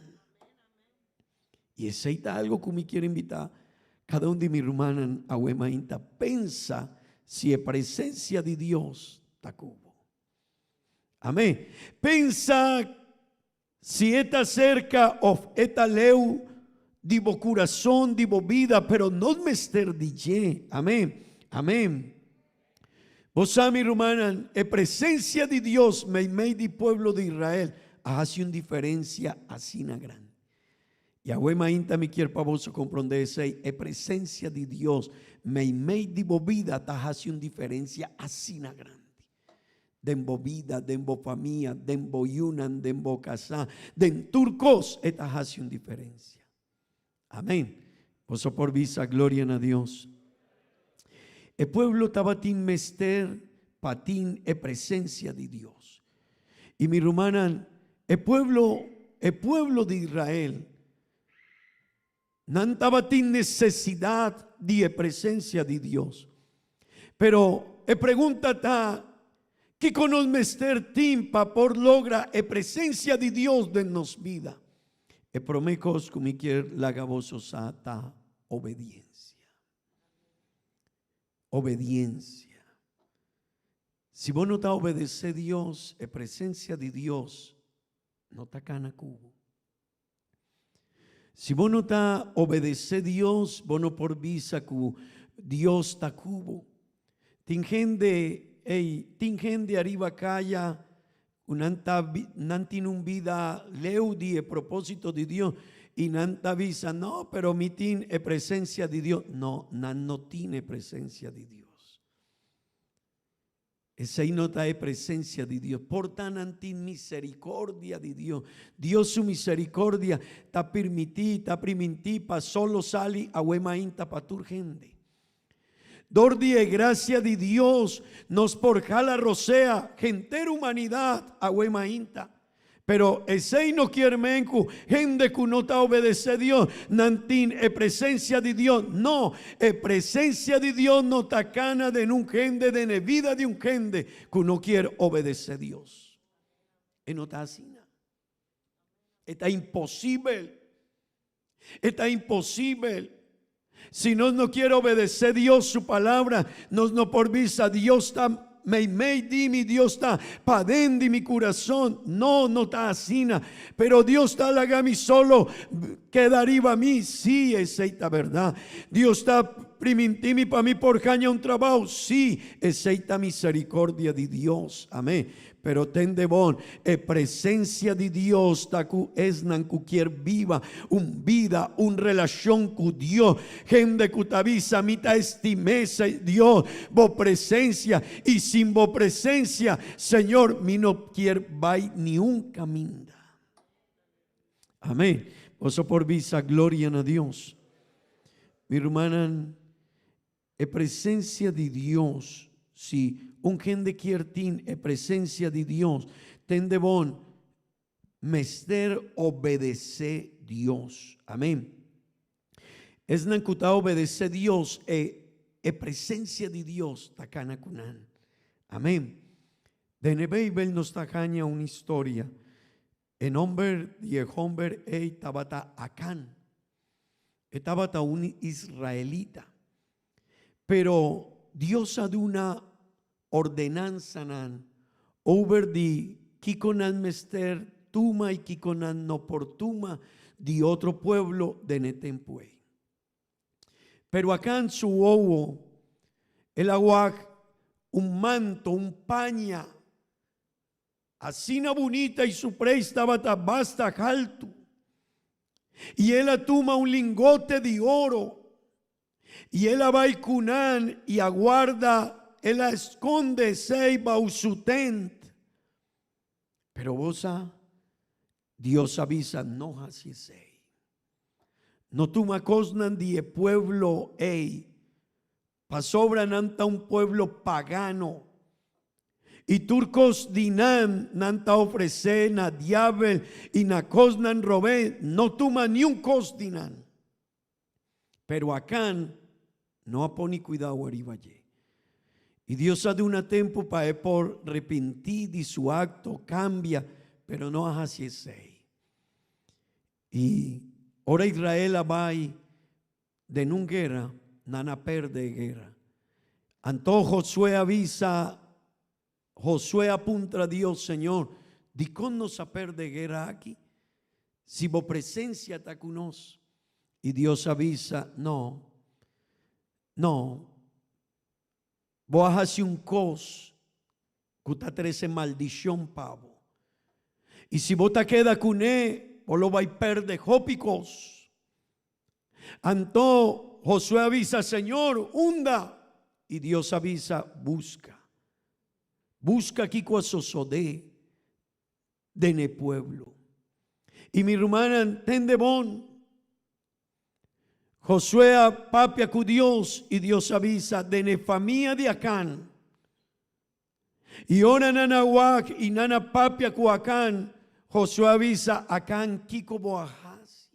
I esei ta algo ku mi kier invitá kada un di mi rumannan awe mainta pensa si e presensia di Dios ta ku bo. Amén. Pensa si e ta serka òf e ta leu di bo kurason, di bo bida, pero no mester di dje. Amén. Amén. Bo sa, mi rumannan, e presensia di Dios meimei di pueblo di Israel a hasi un diferensia asina grandi. Yahweh mainta mi kier pa boso komprondé esei, e presensia di Dios meimei di bo bida ta hasi un diferensia asina grandi. Den bo bida, den bo famia, den bo yunan, den bo kasá, den tur kos e ta hasi un diferensia. Amén. Boso por bisa gloria na Dios. E pueblo tabatin mester pa tin e presencia di Dios. Y mi rumannan, e pueblo, e pueblo di Israel, nan tabatin necesidad di e presencia di Dios. Pero e pregunta ta, kiko nos mester tin pa por logra e presencia di Dios den nos bida? E promé kos ku mi kier laga boso sa ta obediensia. Obediensia. Si bo no ta obedesé Dios, e presensia di Dios no ta kana ku bo. Si bo no ta obedesé Dios, bo no por bisa ku Dios ta ku bo. Tin hende, ey, tin hende ariba kaya ku nan ta nan tin un bida leu di e propósito di Dios i nan ta bisa, no, pero mi tin e presencia di Dios. No, nan no tin e presencia di Dios. Esei no ta e presencia di Dios. Por ta nan tin misericordia di Dios. Dios su misericordia ta permití, ta primintí pa solo sali awe mainta pa tur hende. Dor di e gracia di Dios nos por jala rosea henter humanidad awe mainta. Pero esey no kier men cu hende cu no ta obedece Dios nan tin e presencia di Dios. No, e presencia di Dios no ta cana den un hende, den e vida di un hende cu no kier obedece Dios. E no ta asina. E ta imposibel. E ta imposibel. Si nos no kier obedece Dios su palabra, nos no por bisa Dios ta meimei di mi, Dios ta paden di mi curason. No, no ta asina. Pero Dios ta laga mi solo keda riba mi. Sí, esey ta berdad. Dios ta priminti mi pa mi por haña un trabao. Sí, esey ta misericordia di Dios. Amén. Pero tende bon, e presencia di Dios ta cu esnan cu kier biba un bida, un relacion cu Dios. Hende cu ta bisa, Mi ta estim'e, Dios, bo presencia, y sin bo presencia, Señor, mi no kier bay niun caminda. Amén. Boso por bisa gloria na Dios. Mi rumannan, E presencia di Dios, si un hende kier tin e presencia di Dios, tende bon, mester obedesé Dios. Amén. Esnan ku ta obedesé Dios, e e presensia di Dios ta kana ku nan. Amén. Den e Beibel nos ta haña un historia. E nomber di e homber ei tabata Akan. E tabata un israelita. Pero Dios a duna ordenansanan over di kiko nan mester tuma i kiko nan no por tuma di otro pueblo den e tempu ei. Pero Akan su wowo, el a wak un manto, un paña, asina bunita i su preis tabata basta haltu. I el a tuma un lingote di oro I el a bai ku nan i a guarda, el a skonde esei bou su tent. Pero bo sa, Dios a bisa, no hasi esei. No tuma kosnan di e pueblo ei, pasobra nan ta un pueblo pagano. I tur kos di nan, nan ta ofresé na diabel i na kosnan robé, no tuma niun kos di nan. Pero Acán no a pone cuidao ariba dje. Y Dios a duna tempo pa e por repentí di su acto, cambia, pero no a haci esey. Y ora Israel a bay den un guera, nan a perde e guera. Anto Josué a bisa, Josué a puntra Dios, Señor, dikon nos a perde e guera aki? Si bo presencia ta ku nos. I Dios a bisa, No, no, bo a hasi un kos ku ta trese maldishon pa bo. I si bo ta keda kuné, bo lo bai perde hopi kos. Anto Josué a bisa, Señor, unda? I Dios a bisa, Buska. Buska kiko a sosodé den e pueblo. I mi rumannan, tende bon. Josué a papia ku Dios i Dios a bisa, Den e famia di Akan. I ora nan a wak i nan a papia ku Akan, Josué a bisa Akan, Kiko bo a hasi?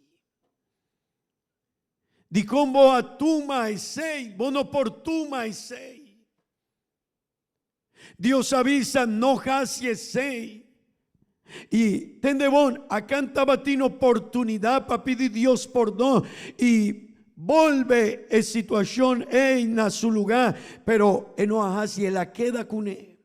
Dikon bo a tuma esei? Bo no por tuma esei. Dios a bisa, No hasi esei. I tende bon, Akan tabatin oportunidat pa pidi Dios pordon i bolbe e situashon ei na su lugá, pero e no a hasi, el a keda kuné.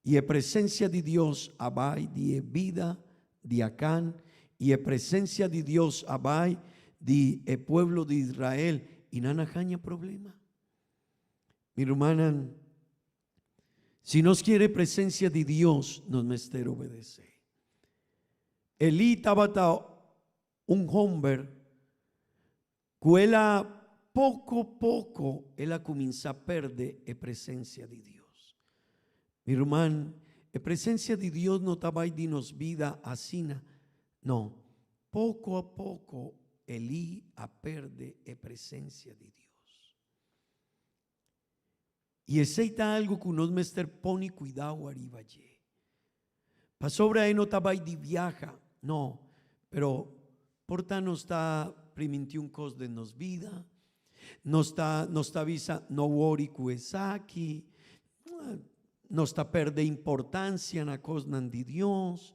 I e presensia di Dios a bai di e bida di Akan, i e presensia di Dios a bai di e pueblo di Israel, i nan a haña problema. Mi rumannan, si nos kier e presensia di Dios, nos mester obedesé. Elí tabata un homber ku el a poko poko el a kuminsá pèrdè e presensia di Dios. Mi ruman, e presensia di Dios no ta bai di nos bida asina, no, poko a poko Elí a pèrdè e presensia di Dios. I esei ta algu ku nos mester pone kuidau ariba dje. Pasobra e no ta bai di biaha, no, pero por ta nos ta priminti un kos den nos bida, nos ta nos ta bisa no wori ku esaki, nos ta perde importansia na kosnan di Dios,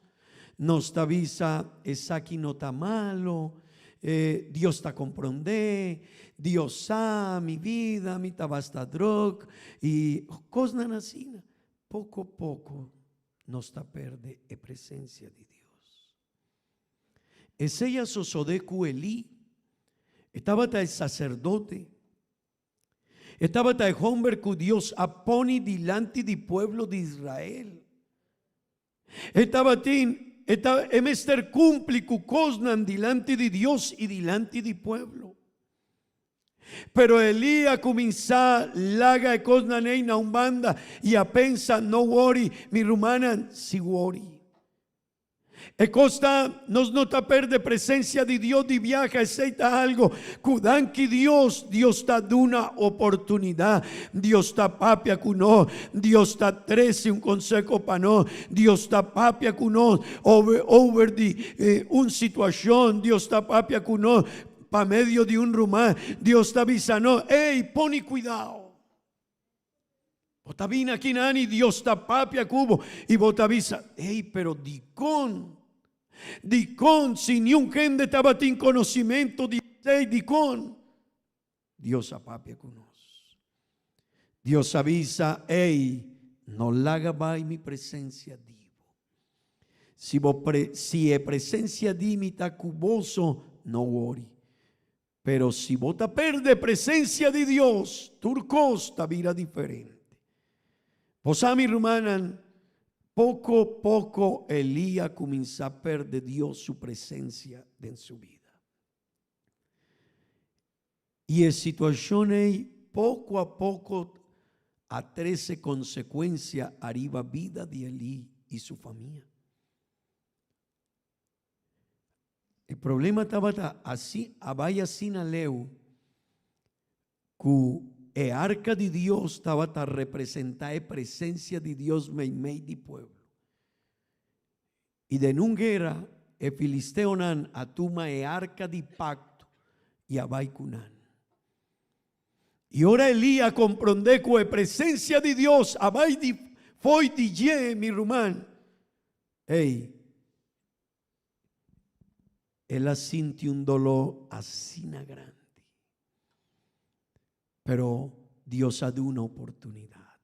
nos ta bisa esaki no ta malo, Dios ta komprondé, Dios sa mi bida, mi ta basta drùk i kosnan asina. Poko poko nos ta perde e presensia di Dios. Esei a sosodé ku Elí. E tabata e saserdote. E tabata e homber ku Dios a pone dilanti di pueblo di Israel. E tabatin, e ta, e mester kumpli ku kosnan dilanti di Dios i dilanti di pueblo. Pero Elí a kuminsá laga e kosnan ei na un banda i a pensa, No wori, mi rumannan, si wori. E kos ta, nos no ta perde presencia di Dios di biaha, esey ta algo cu danki Dios, Dios ta duna oportunidad, Dios ta papia cu nos, Dios ta trece un conseho pa nos, Dios ta papia cu nos over, over di un situacion, Dios ta papia cu nos pa medio di un ruman, Dios ta bisa nos, ey, poni cuidao. Bo ta bini aki nani, Dios ta papia ku bo i bo ta bisa, Ey, pero dikon? Dikon si niun hende tabatin konosimentu di esei? Dikon? Dios a papia ku nos. Dios a bisa, Ey, no laga bai mi presensia di bo. Si bo pre, si e presensia di mi ta ku boso, no wori. Pero si bo ta perde presencia di Dios, tur cos ta bira diferente. Bo sa mi rumannan, poco poco Elí a cuminsa perde Dios su presencia den su bida. Y e situacion ey poco a poco a trece consecuencia ariba bida di Elí y su famia. E problema tabata asi, a bai asina leu ku e arka di Dios tabata representá e presensia di Dios meimei di pueblo. I den un guera e filisteonan a tuma e arka di pakto i a bai ku nan. I ora Elí a komprondé ku e presensia di Dios a bai di fo'i di dje, mi ruman, ey, El a sinti un doló asina grandi. Pero Dios a duna oportunidat.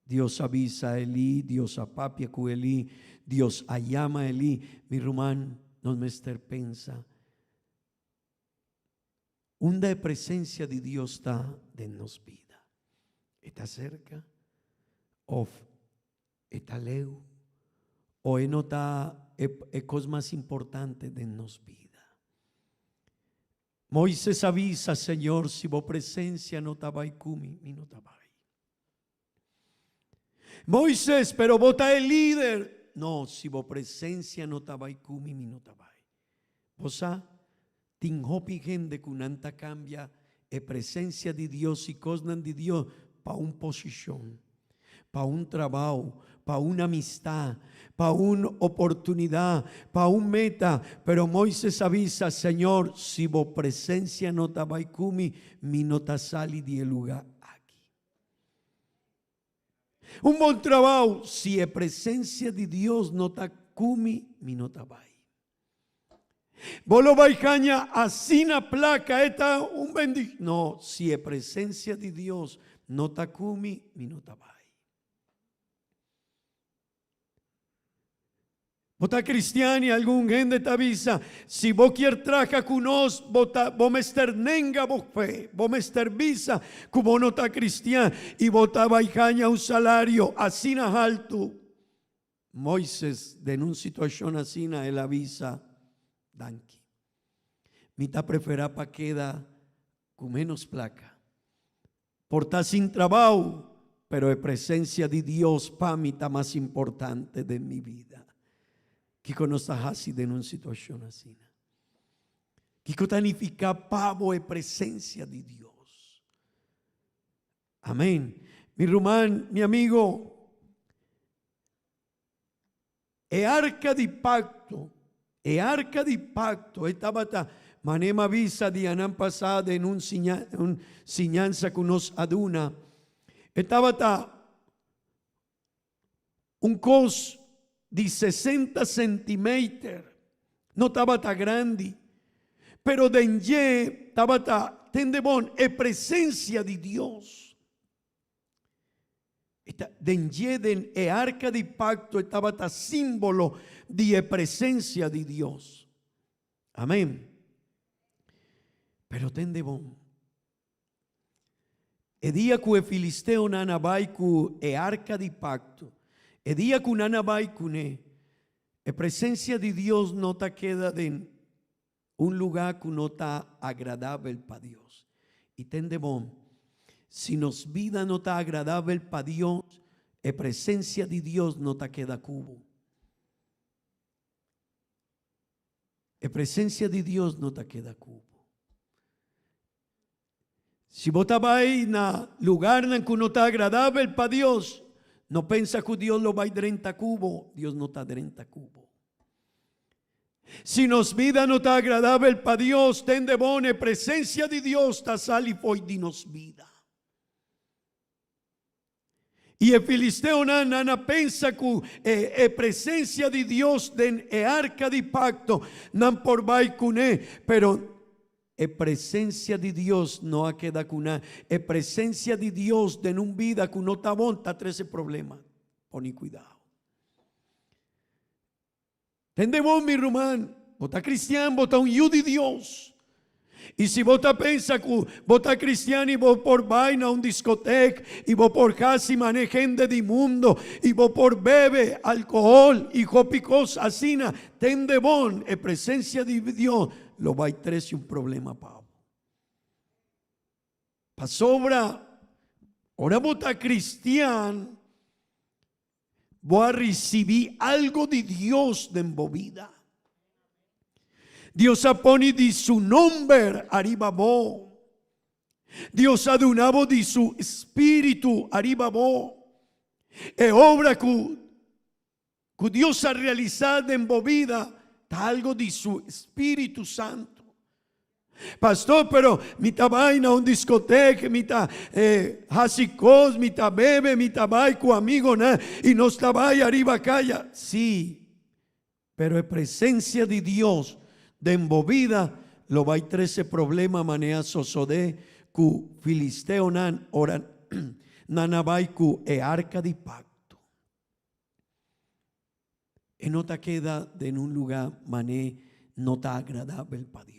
Dios a bisa Elí, Dios a papia ku Elí, Dios a yama Elí. Mi ruman, nos mester pensa, unda e presensia di Dios ta den nos bida? E ta serka òf E ta leu o e no ta e e kos mas importante den nos bida. Moises a bisa, Señor, si bo presensia no ta bai ku mi, mi no ta bai. Moises, pero bo ta e lider. No, si bo presensia no ta bai ku mi, mi no ta bai. Bo sa, tin hopi hende ku nan ta kambia e presensia di Dios i kosnan di Dios pa un posishon, pa un trabou, pa un amistad, pa un oportunidat, pa un meta. Pero Moises a bisa, Señor, si bo presensia no ta bai ku mi, mi no ta sali di e lugá aki. Un bon trabou, si e presensia di Dios no ta ku mi, mi no ta bai. Bo lo bai haña asina plaka, e ta un bendishon. No, si e presensia di Dios no ta ku mi, mi no ta bai. Bo ta kristian i algun hende ta bisa, si bo kier traha ku nos, bo ta bo mester nenga bo fe, bo mester bisa ku bo no ta kristian i bo ta bai haña un salario asina haltu. Moises den un situashon asina el a bisa, Danki. Mi ta preferá pa keda ku ménos plaka. Por ta sin trabou, pero e presensia di Dios pa mi ta mas importante den mi bida. Kiko nos ta hasi den un situashon asina? Kiko ta nifiká pa bo e presensia di Dios? Amén. Mi ruman, mi amigo, e arka di pakto, e arka di pakto, e tabata, manera mi a bisa dianan pasá den un siña, un siñansa ku nos a duna, e tabata un kos di sesenta sentimeter, no tabata grandi, pero den dje tabata, tende bon, e presensia di Dios. E ta den dje den e arka di pakto e tabata simbolo di e presensia di Dios. Amen. Pero tende bon. E dia ku e filisteonan a bai ku e arka di pakto, e dia ku nan a bai kuné, e presensia di Dios no ta keda den Un lugá ku no ta agradabel pa Dios. I tende bon, si nos bida no ta agradabel pa Dios, e presensia di Dios no ta keda ku bo. E presencia di Dios no ta keda cu bo. Si bo ta bai na lugarnan cu no ta agradabel pa Dios, no pensa cu Dios lo bai drenta cu bo, Dios no ta drenta cu bo. Si nos bida no ta agradabel pa Dios, tende bon e presencia di Dios ta sali fo'i di nos bida. I e filisteonan nan a pensa ku e e presensia di Dios den e arka di pakto nan por bai kuné, pero e presensia di Dios no a keda ku nan. E presensia di Dios den un bida ku no ta bon ta trese problema. Poni kuidao. Tende bon, mi ruman, bo ta cristian, bo ta un yu di Dios. I si bo ta pensa ku bo ta cristian i bo por bai na un discotek i bo por hasi mane hende di mundo i bo por bebe alcohol i hopi kos asina, tende bon, e presencia di Dios lo bai trese un problema pa bo. Pasobra ora bo ta cristian, Bo a ricibi algo di Dios den bo bida. Dios a pone di su nomber ariba bo. Dios a duna bo di su spiritu ariba bo. E obra cu cu Dios a realisa den bo bida ta algo di su Spiritu Santo. Pastor, pero mi ta bai na un discoteca, mi ta eh, hasi cos, mi ta bebe, mi ta bai cu amigonan y nos ta bai ariba caya. Sí, pero e presencia di Dios den bo vida lo bai trece problema manera sosode cu filisteonan ora nan a bai cu e arca di pacto. E no ta keda den un lugá mané no ta agradabel pa Dios.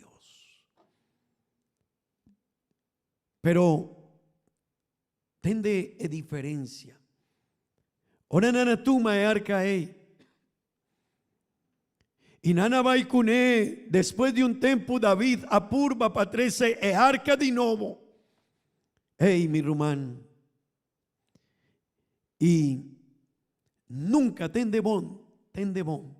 Pero tende e diferencia. Ora nan a tuma e arka ei i nan a bai kuné, despues di un tempu David a purba pa trese e arka di nobo. Ei, mi ruman, I nunka, tende bon, tende bon,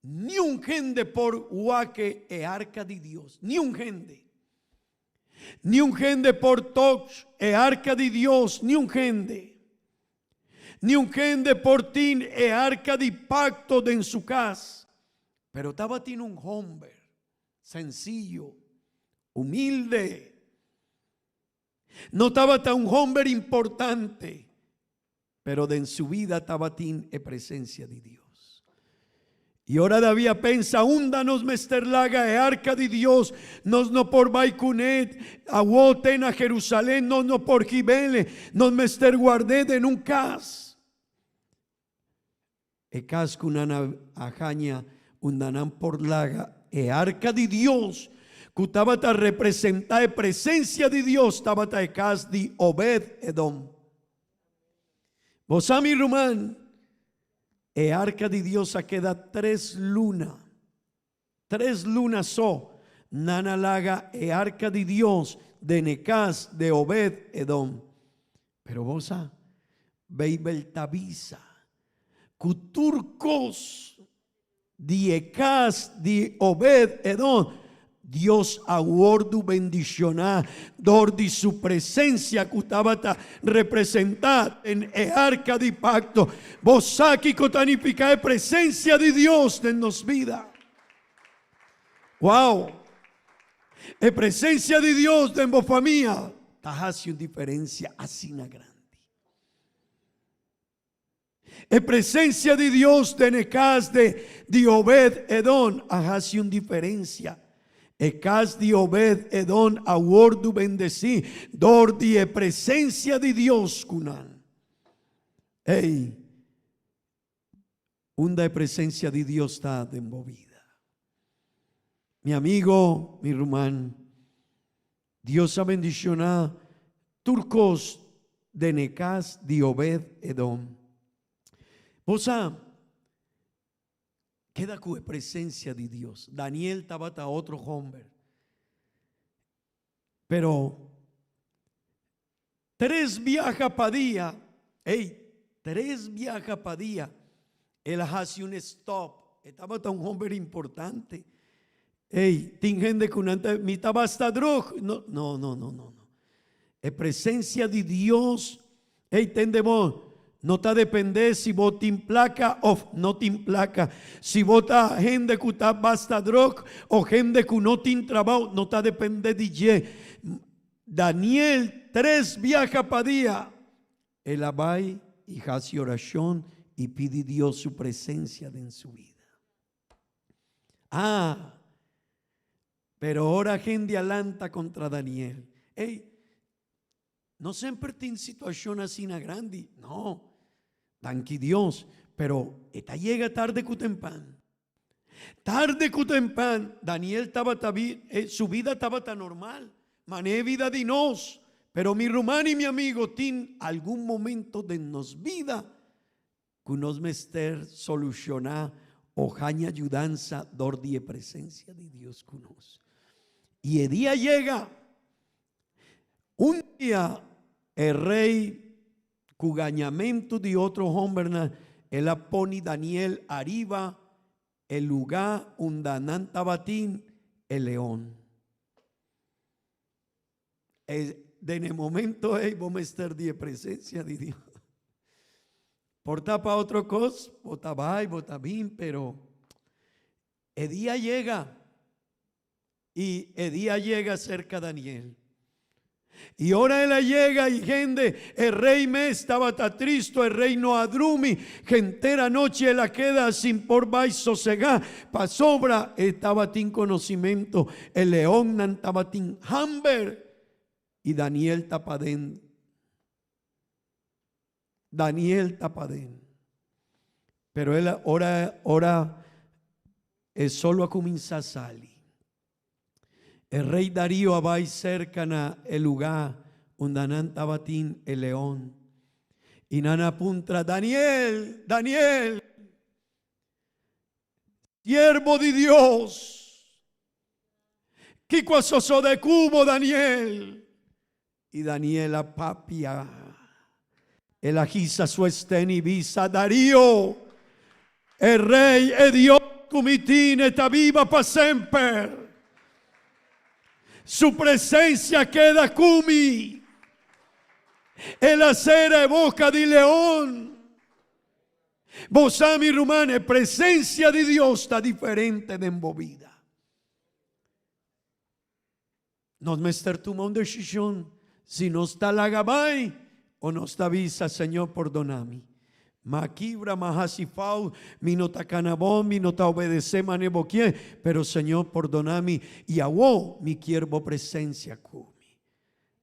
niun hende por wak e arka di Dios, niun hende. Niun hende por tok e arka di Dios, niun hende. Niun hende por tin e arka di pakto den su kas. Pero tabatin un homber sensiyo, humilde. No tabata un homber importante, pero den su vida tabatin e presencia di Dios. Y ora David a pensa, unda nos mester laga e arca di Dios, nos no por bai cuné, awo te na Jerusalén, nos no por hibele, nos mester guard'é den un cas. E cas cu nan a haña unda nan por laga e arca di Dios, cu tabata representa e presencia di Dios, tabata e cas di Obed-Edom. Bo sa, mi ruman, e arca di Dios a keda tres luna, tres luna so, nan a laga e arca di Dios den e cas di Obed-Edom. Pero bo sa, Beibel ta bisa ku tur kos di e kas di Obed-Edom, Dios a wòrdu bendishoná dor di su presensia ku tabata representá den e arka di pakto. Bo sa kiko ta nifiká e presensia di Dios den nos bida? Wow! E presensia di Dios den bo famia ta hasi un diferensia asina grandi. E presencia di Dios den e cas de di Obed Edom a haci un diferencia. E cas di Obed Edom a wordu bendeci dor di e presencia di Dios cu nan. Ey, unda e presencia di Dios ta den bo bida? Mi amigo, mi ruman, Dios a bendiciona tur cos den e cas di Obed-Edom. Bo sa, keda cu e presencia di Dios. Daniel tabata otro homber. Pero tres biaha pa dia, ey, tres biaha pa dia, el a haci un stop. E tabata un homber importante. Ey, tin hende ku nan ta, mi ta basta drog. No, no, no, no, no. E presencia di Dios, ey, tende bo, no ta depende si bo tin placa of no tin placa. Si bo ta hende ku ta basta drog o hende ku no tin trabao, no ta depende di dje. Daniel tres biaha pa dia el a bai y haci oracion y pidi Dios su presencia den su vida. Ah, pero ora hende a lanta contra Daniel. Ey, no semper tin situacion asina grandi, no. Danki Dios, pero e ta yega tarde cu tempan. Tarde cu tempan, Daniel tabata bi, eh, su vida tabata normal, mane e vida di nos. Pero mi ruman y mi amigo, tin algun momento den nos vida Ku nos mester solushoná o haña yudansa dor di e presensia di Dios ku nos. I e dia yega. Un dia e rei ku gañamentu di otro hòmbernan el a poni Daniel ariba e lugá unda nan tabatin e leon. E den e momento ei bo mester di e presencia di Dios. Por ta pa otro cos, bo ta bai, bo ta bin, pero e dia yega y e dia yega cerca Daniel. Y ora el a yega y hende, e rey mes tabata tristo, e rey no a drumi, henter anochi el a keda sin por bai sosega, pasobra e tabatin conocimento E leonnan tabatin hamber i Daniel ta paden. Daniel ta paden. Pero el ora ora e solo a kuminsá sali. E rei Darío a bai serka na e lugá unda nan tabatin e leon. I nan a puntra, Daniel, Daniel! Siervo di Dios, kiko a sosode ku bo, Daniel? I Daniel a papia. El a hisa su esten i bisa, Darío, e rei, e Dios ku mi tine ta biba pa semper. Su presensia keda ku mi. El a sera e boka di leon. Bo sa, mi ruman, e presencia di Dios ta diferente den bo bida. Nos mester tuma un decision si nos ta laga bai o nos ta bisa, Señor, pordona mi. Ma kibra, ma haci fout, mi no ta cana bon, mi no ta obedece mane bo kier, pero Señor, pordona mi y awo mi kier bo presencia cu mi.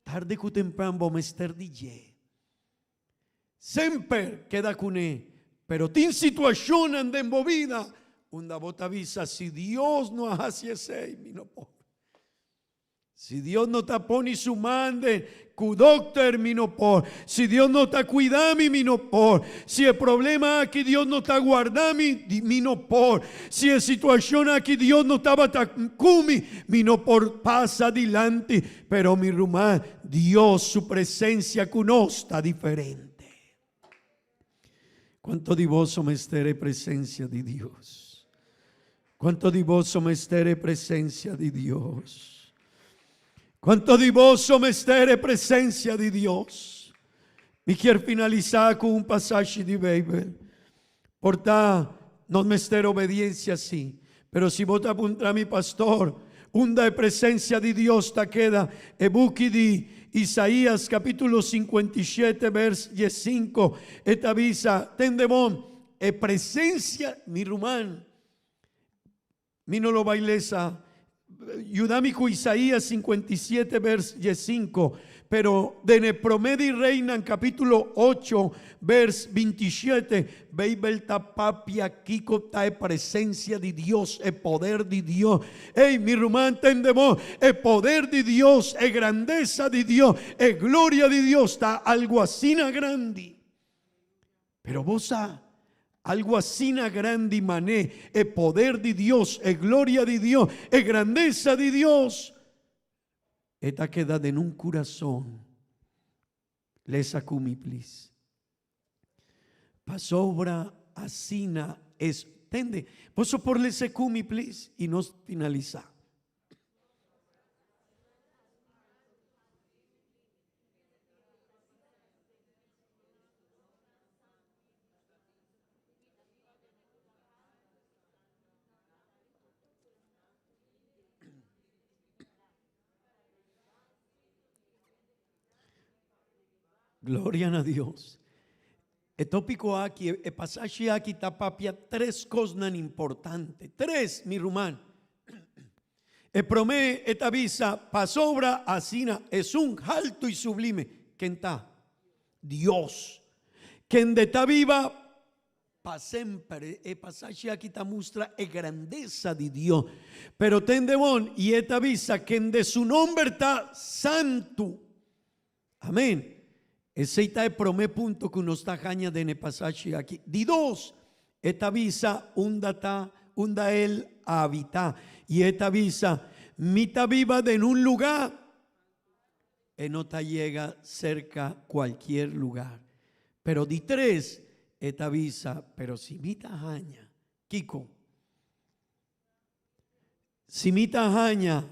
Tarde cu tempran bo mester di dje. Semper keda kuné, pero tin situashonnan den bo bida unda bo ta bisa, Si Dios no a hasi esei, mi no por. Si Dios no ta pone su man den ku dokter, mi no por. Si Dios no ta kuida mi, mi no por. Si e problema aki Dios no ta guarda mi, mi no por. Si e situashon aki Dios no tabata ku mi, mi no por pasa dilanti. Pero mi ruman, Dios su presencia cu nos ta diferente. Cuanto di boso mester e presencia di Dios? Cuanto di boso mester e presencia di Dios? Cuanto di boso mester e presencia di Dios? Mi kier finalisa cu un pasashi di Bijbel. Por ta nos mester obediencia si, pero si bo ta puntra mi pastor, unda e presencia di Dios ta keda? E buki di Isaías capítulo 57 vers 15 e ta bisa, Tende bon, e presencia, mi ruman, Mi no lo bai lesa. Yuda mi ku Isaías 57 vers 15. Pero den e promé di Reinan capítulo 8 vers 27, Beibel ta papia kiko ta e presencia di Dios, e poder di Dios. Ey, mi ruman, tende bo, e poder di Dios, e grandesa di Dios, e gloria di Dios ta algo asina grandi. Pero bo sa, algu asina grandi mané e poder di Dios, e gloria di Dios, e grandesa di Dios, e ta keda den un kurason. Lesa ku mi, plis. Pasobra asina es. Tende, boso por lesa ku mi, plis, i nos finalisá. Gloria na Dios. E tópiko aki, e pasashi aki ta papia tres kosnan importante. Tres, mi ruman. E promé e ta bisa, Pasobra asina esun haltu i sublime, ken ta? Dios, kende ta biba pa semper. E pasashi aki ta mustra e grandesa di Dios. Pero tende bon, i e ta bisa, kende su nomber ta santu. Amen. Esei ta e promé punto ku nos ta haña den e pasashi aki. Di dos, e ta bisa unda ta, unda el a habitá. I e ta bisa, Mi ta biba den un lugá. E no ta yega serka kualkier lugar. Pero di tres, e ta bisa, Pero si mi ta haña, kiko? Si mi ta haña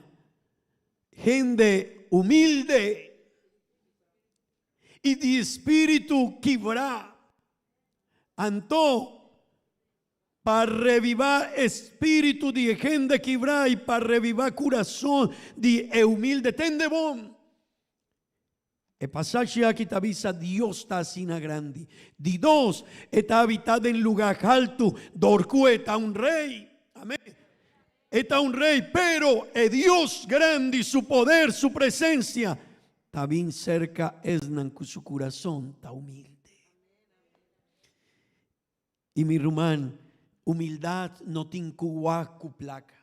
hende humilde i di spiritu kibrá, anto pa revivá e spiritu di e hende kibrá i pa revivá kurason di e humilde. Tende bon! E pasashi aki ta bisa Dios ta asina grandi. Di dos, e ta habitá den lugá haltu dor ku e ta un rei. Amén. E ta un rei, pero e Dios grandi, su poder, su presensia ta bin serka esnan ku su kurason ta humilde. I mi ruman, humildat no tin ku wak ku plaka.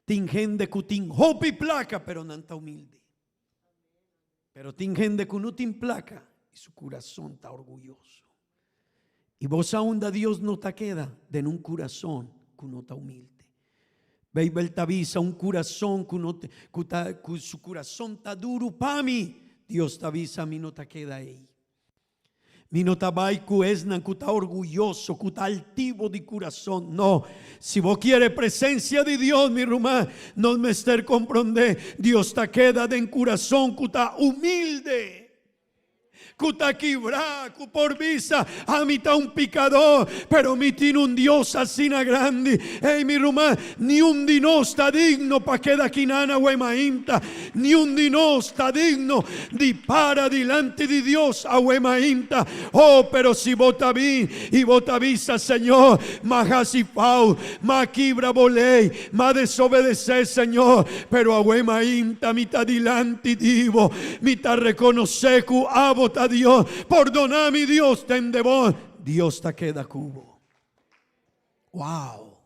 Tin hende ku tin hopi plaka pero nan ta humilde. Pero tin hende ku no tin plaka i su kurason ta orguyoso. I bo sa unda Dios no ta keda? Den un kurason ku no ta humilde. Beibel ta bisa un kurason ku no ku ta ku su kurason ta duru pa mi, Dios ta bisa mi no ta keda ei. Mi no ta bai ku esnan ku ta orguyoso, ku ta altivo di kurason. No. Si bo kier e presensia di Dios, mi ruman, nos mester komprondé, Dios ta keda den kurason ku ta humilde, ku ta kibrá, ku por bisa, Ami ta un pikadó, pero mi tin un Dios asina grandi. Ey, mi ruman, niun di nos ta digno pa keda kinan awe mainta. Niun di nos ta digno di para dilanti di Dios awe mainta. Oh, pero si bo ta bin i bo ta bisa, Señor, m'a hasi fout, m'a kibra bo lei, m'a desobedesé, Señor, pero awe mainta mi ta dilanti di bo, mi ta rekonosé ku abo ta Dios, pordoná mi, Dios, tende bo. Dios ta keda ku bo. Wow!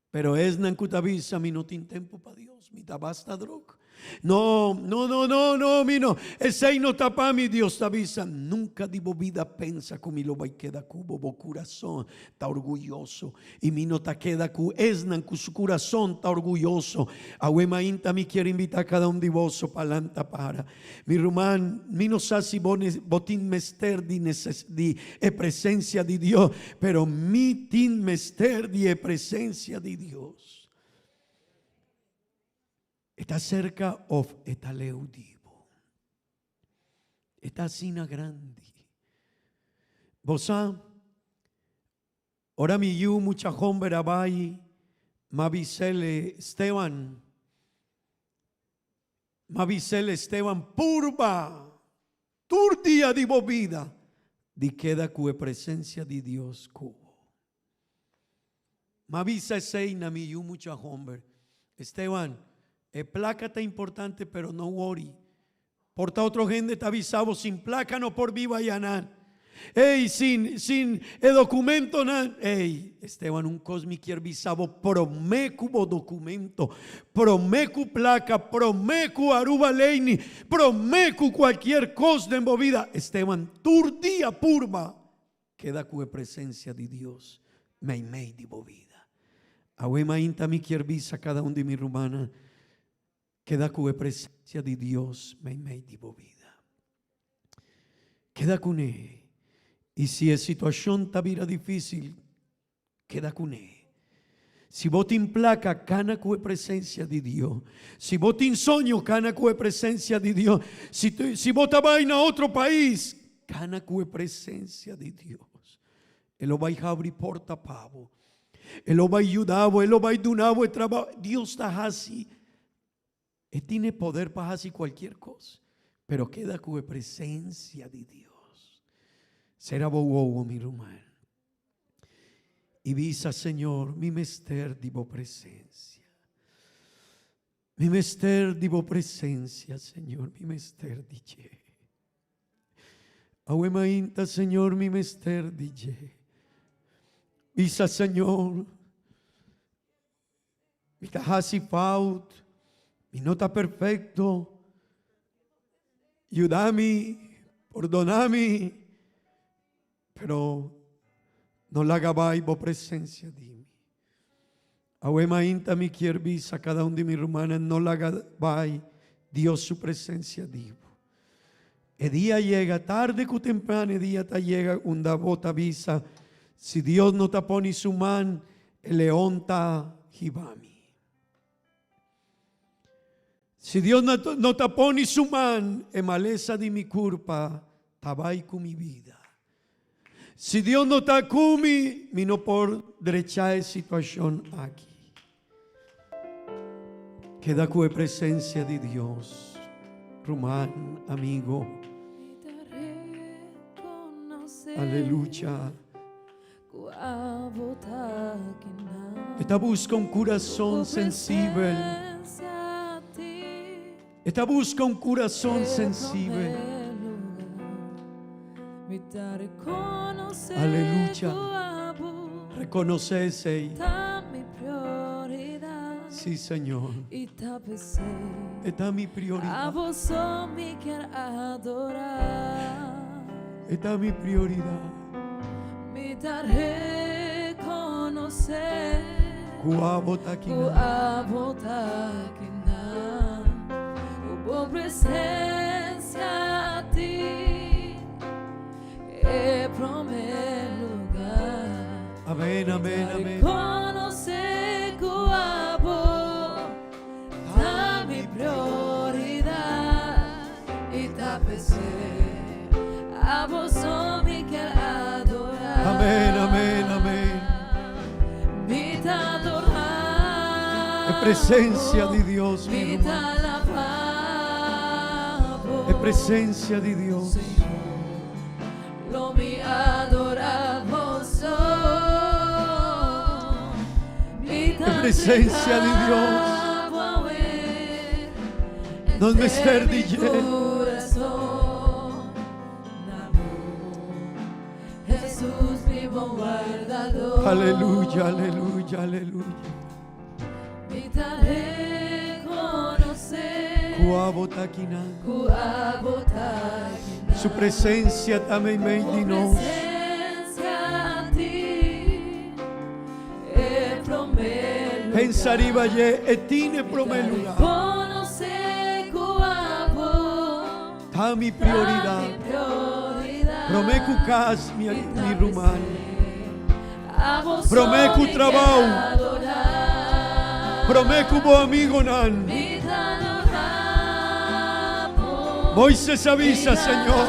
Pero esnan ku ta bisa, Mi no tin tempu pa Dios, mi ta basta druk. No, no, no, no, no, mi no, esei no ta pa mi. Dios ta bisa, Nunka di bo bida pensa ku mi lo bai keda ku bo, bo kurason ta orguyoso, i mi no ta keda ku esnan ku su kurason ta orguyoso. Awe mainta mi kier invitá kada un di boso pa lanta para. Mi ruman, mi no sa si bo bo tin mester di di e presencia di Dios, pero mi tin mester di e presencia di Dios. E ta cerca of e ta leu di bo? E ta asina grandi. Bo sa, Ora mi yu mucha homber a bai, m'a bis'el, Esteban, m'a bis'el, Esteban, purba tur dia di bo bida di keda ku e presensia di Dios ku bo. M'a bisa esei na mi yu mucha homber, Esteban, e plaka ta importante pero no wori. Por ta otro hende ta bisa bo sin plaka no por biba ayanan. Ey, sin, sin e documentonan. Ey, Esteban, un cos mi kier bisa bo, prome cu bo documento, prome cu placa, prome cu Aruba Leini, prome cu cualkier cos den bo bida, Esteban, tur dia purba keda cu e presencia di Dios meimei di bo bida. Awe mainta mi kier bisa cada un di mi rumannan, Keda ku e presensia di Dios meimei di bo bida. Keda kuné. I si e situashon ta bira difísil, keda kuné. Si bo tin plaka, kana ku e presensia di Dios. Si bo tin soño, kana ku e presensia di Dios. Si, si bo ta bai na otro pais, kana ku e presensia di Dios. E lo bai habri porta pa bo. E lo bai yuda bo, e lo bai duna bo e trabao. Dios ta hasi, e tin e poder pa hasi cualkier cos. Pero keda ku e presensia di Dios. Sera bo wowo, mi ruman. I bisa, Señor, mi mester di bo presensia. Mi mester di bo presensia, Señor, mi mester di dje. Awe mainta, Señor, mi mester di dje. Bisa, Señor, mi ta hasi fout, mi no ta perfecto. Yuda mi, pordona mi, pero no laga bai bo presencia di mi. Awe mainta mi kier bisa cada un di mi rumannan no laga bai Dios su presencia di bo. E dia yega tarde cu temprano e dia ta yega unda bo ta bisa si Dios no ta poni su man e leon ta hiba mi. Si Dios no ta poni su man e malesa di mi curpa ta bai cu mi bida. Si Dios no ta cu mi, mi no por drecha e situacion aki. Keda cu e presencia di Dios, ruman, amigo. Aleluya. E ta busca un curason sensibel. E ta busca un curason sensibel. Aleluya. Reconoce esey. Sí, Señor. E ta mi prioridad. E ta mi prioridad. Mi ta reconoce. Cu abo ta aki nan. Cu abo ta aki nan. Cu bo presencia a ti e prome lugar. Amen, amen, amen. Mi ta reconoce cu abo ta mi prioridad. Y ta p'esei abo so mi kier adorá. Amén, amén, amén. Mi ta adorá E presencia di Dios, mi Mi ruman. ta alabá bo. E presencia di Dios. Señor, lo mi adorá bo so. Mi ta E presencia di Dios. entregá bo awe. Nos mester di dje. Aleluya, aleluya, aleluya. Ku abo ta akinan. Su presencia ta meimei di nos. Pensa riba dje, e tin e promé lugá. Ta mi prioridat. Promé ku kas, mi mi ruman. Promé ku trabou. Promé ku bo amigonan. Moises a bisa, Señor,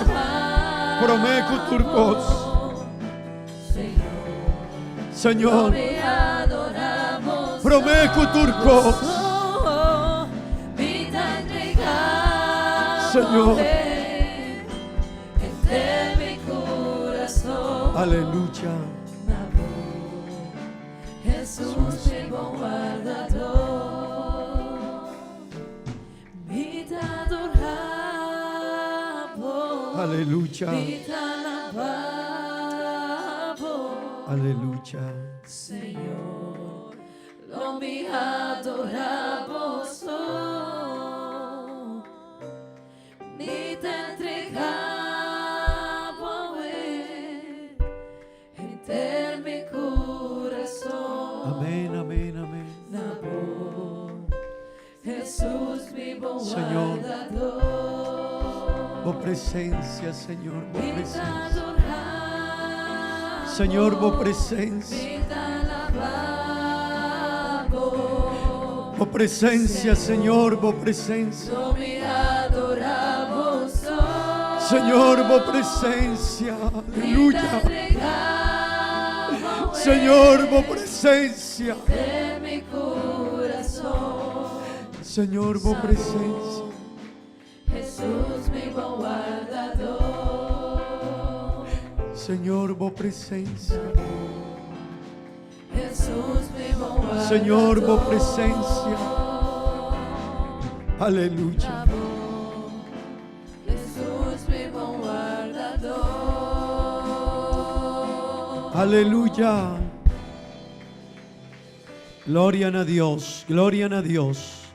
promé ku tur kos. Señor, promé ku tur kos. Señor. Aleluya. Aleluya. Aleluya. Señor, lo mi adorá bo so. Mi ta entregá bo awe, henter mi kurason. Amén, amén, amén. Na bo, Jesús mi bon Señor, wardador. Bo presencia, Señor, bo Mi ta presencia. adorá Señor, bo bo. presencia. Mi ta alabá bo. Bo presencia, Señor, bo presencia. Lo mi adorá bo so. Señor, bo presencia. Mi ta Aleluya. entregá bo Señor, bo presencia. Den mi kurason. Señor, bo presencia. Jesús mi. Señor, bo presencia. Hesus, mi bon wardadó. Señor, bo presencia. Aleluya. Hesus, mi bon wardadó. Aleluya. Gloria a Dios, gloria a Dios.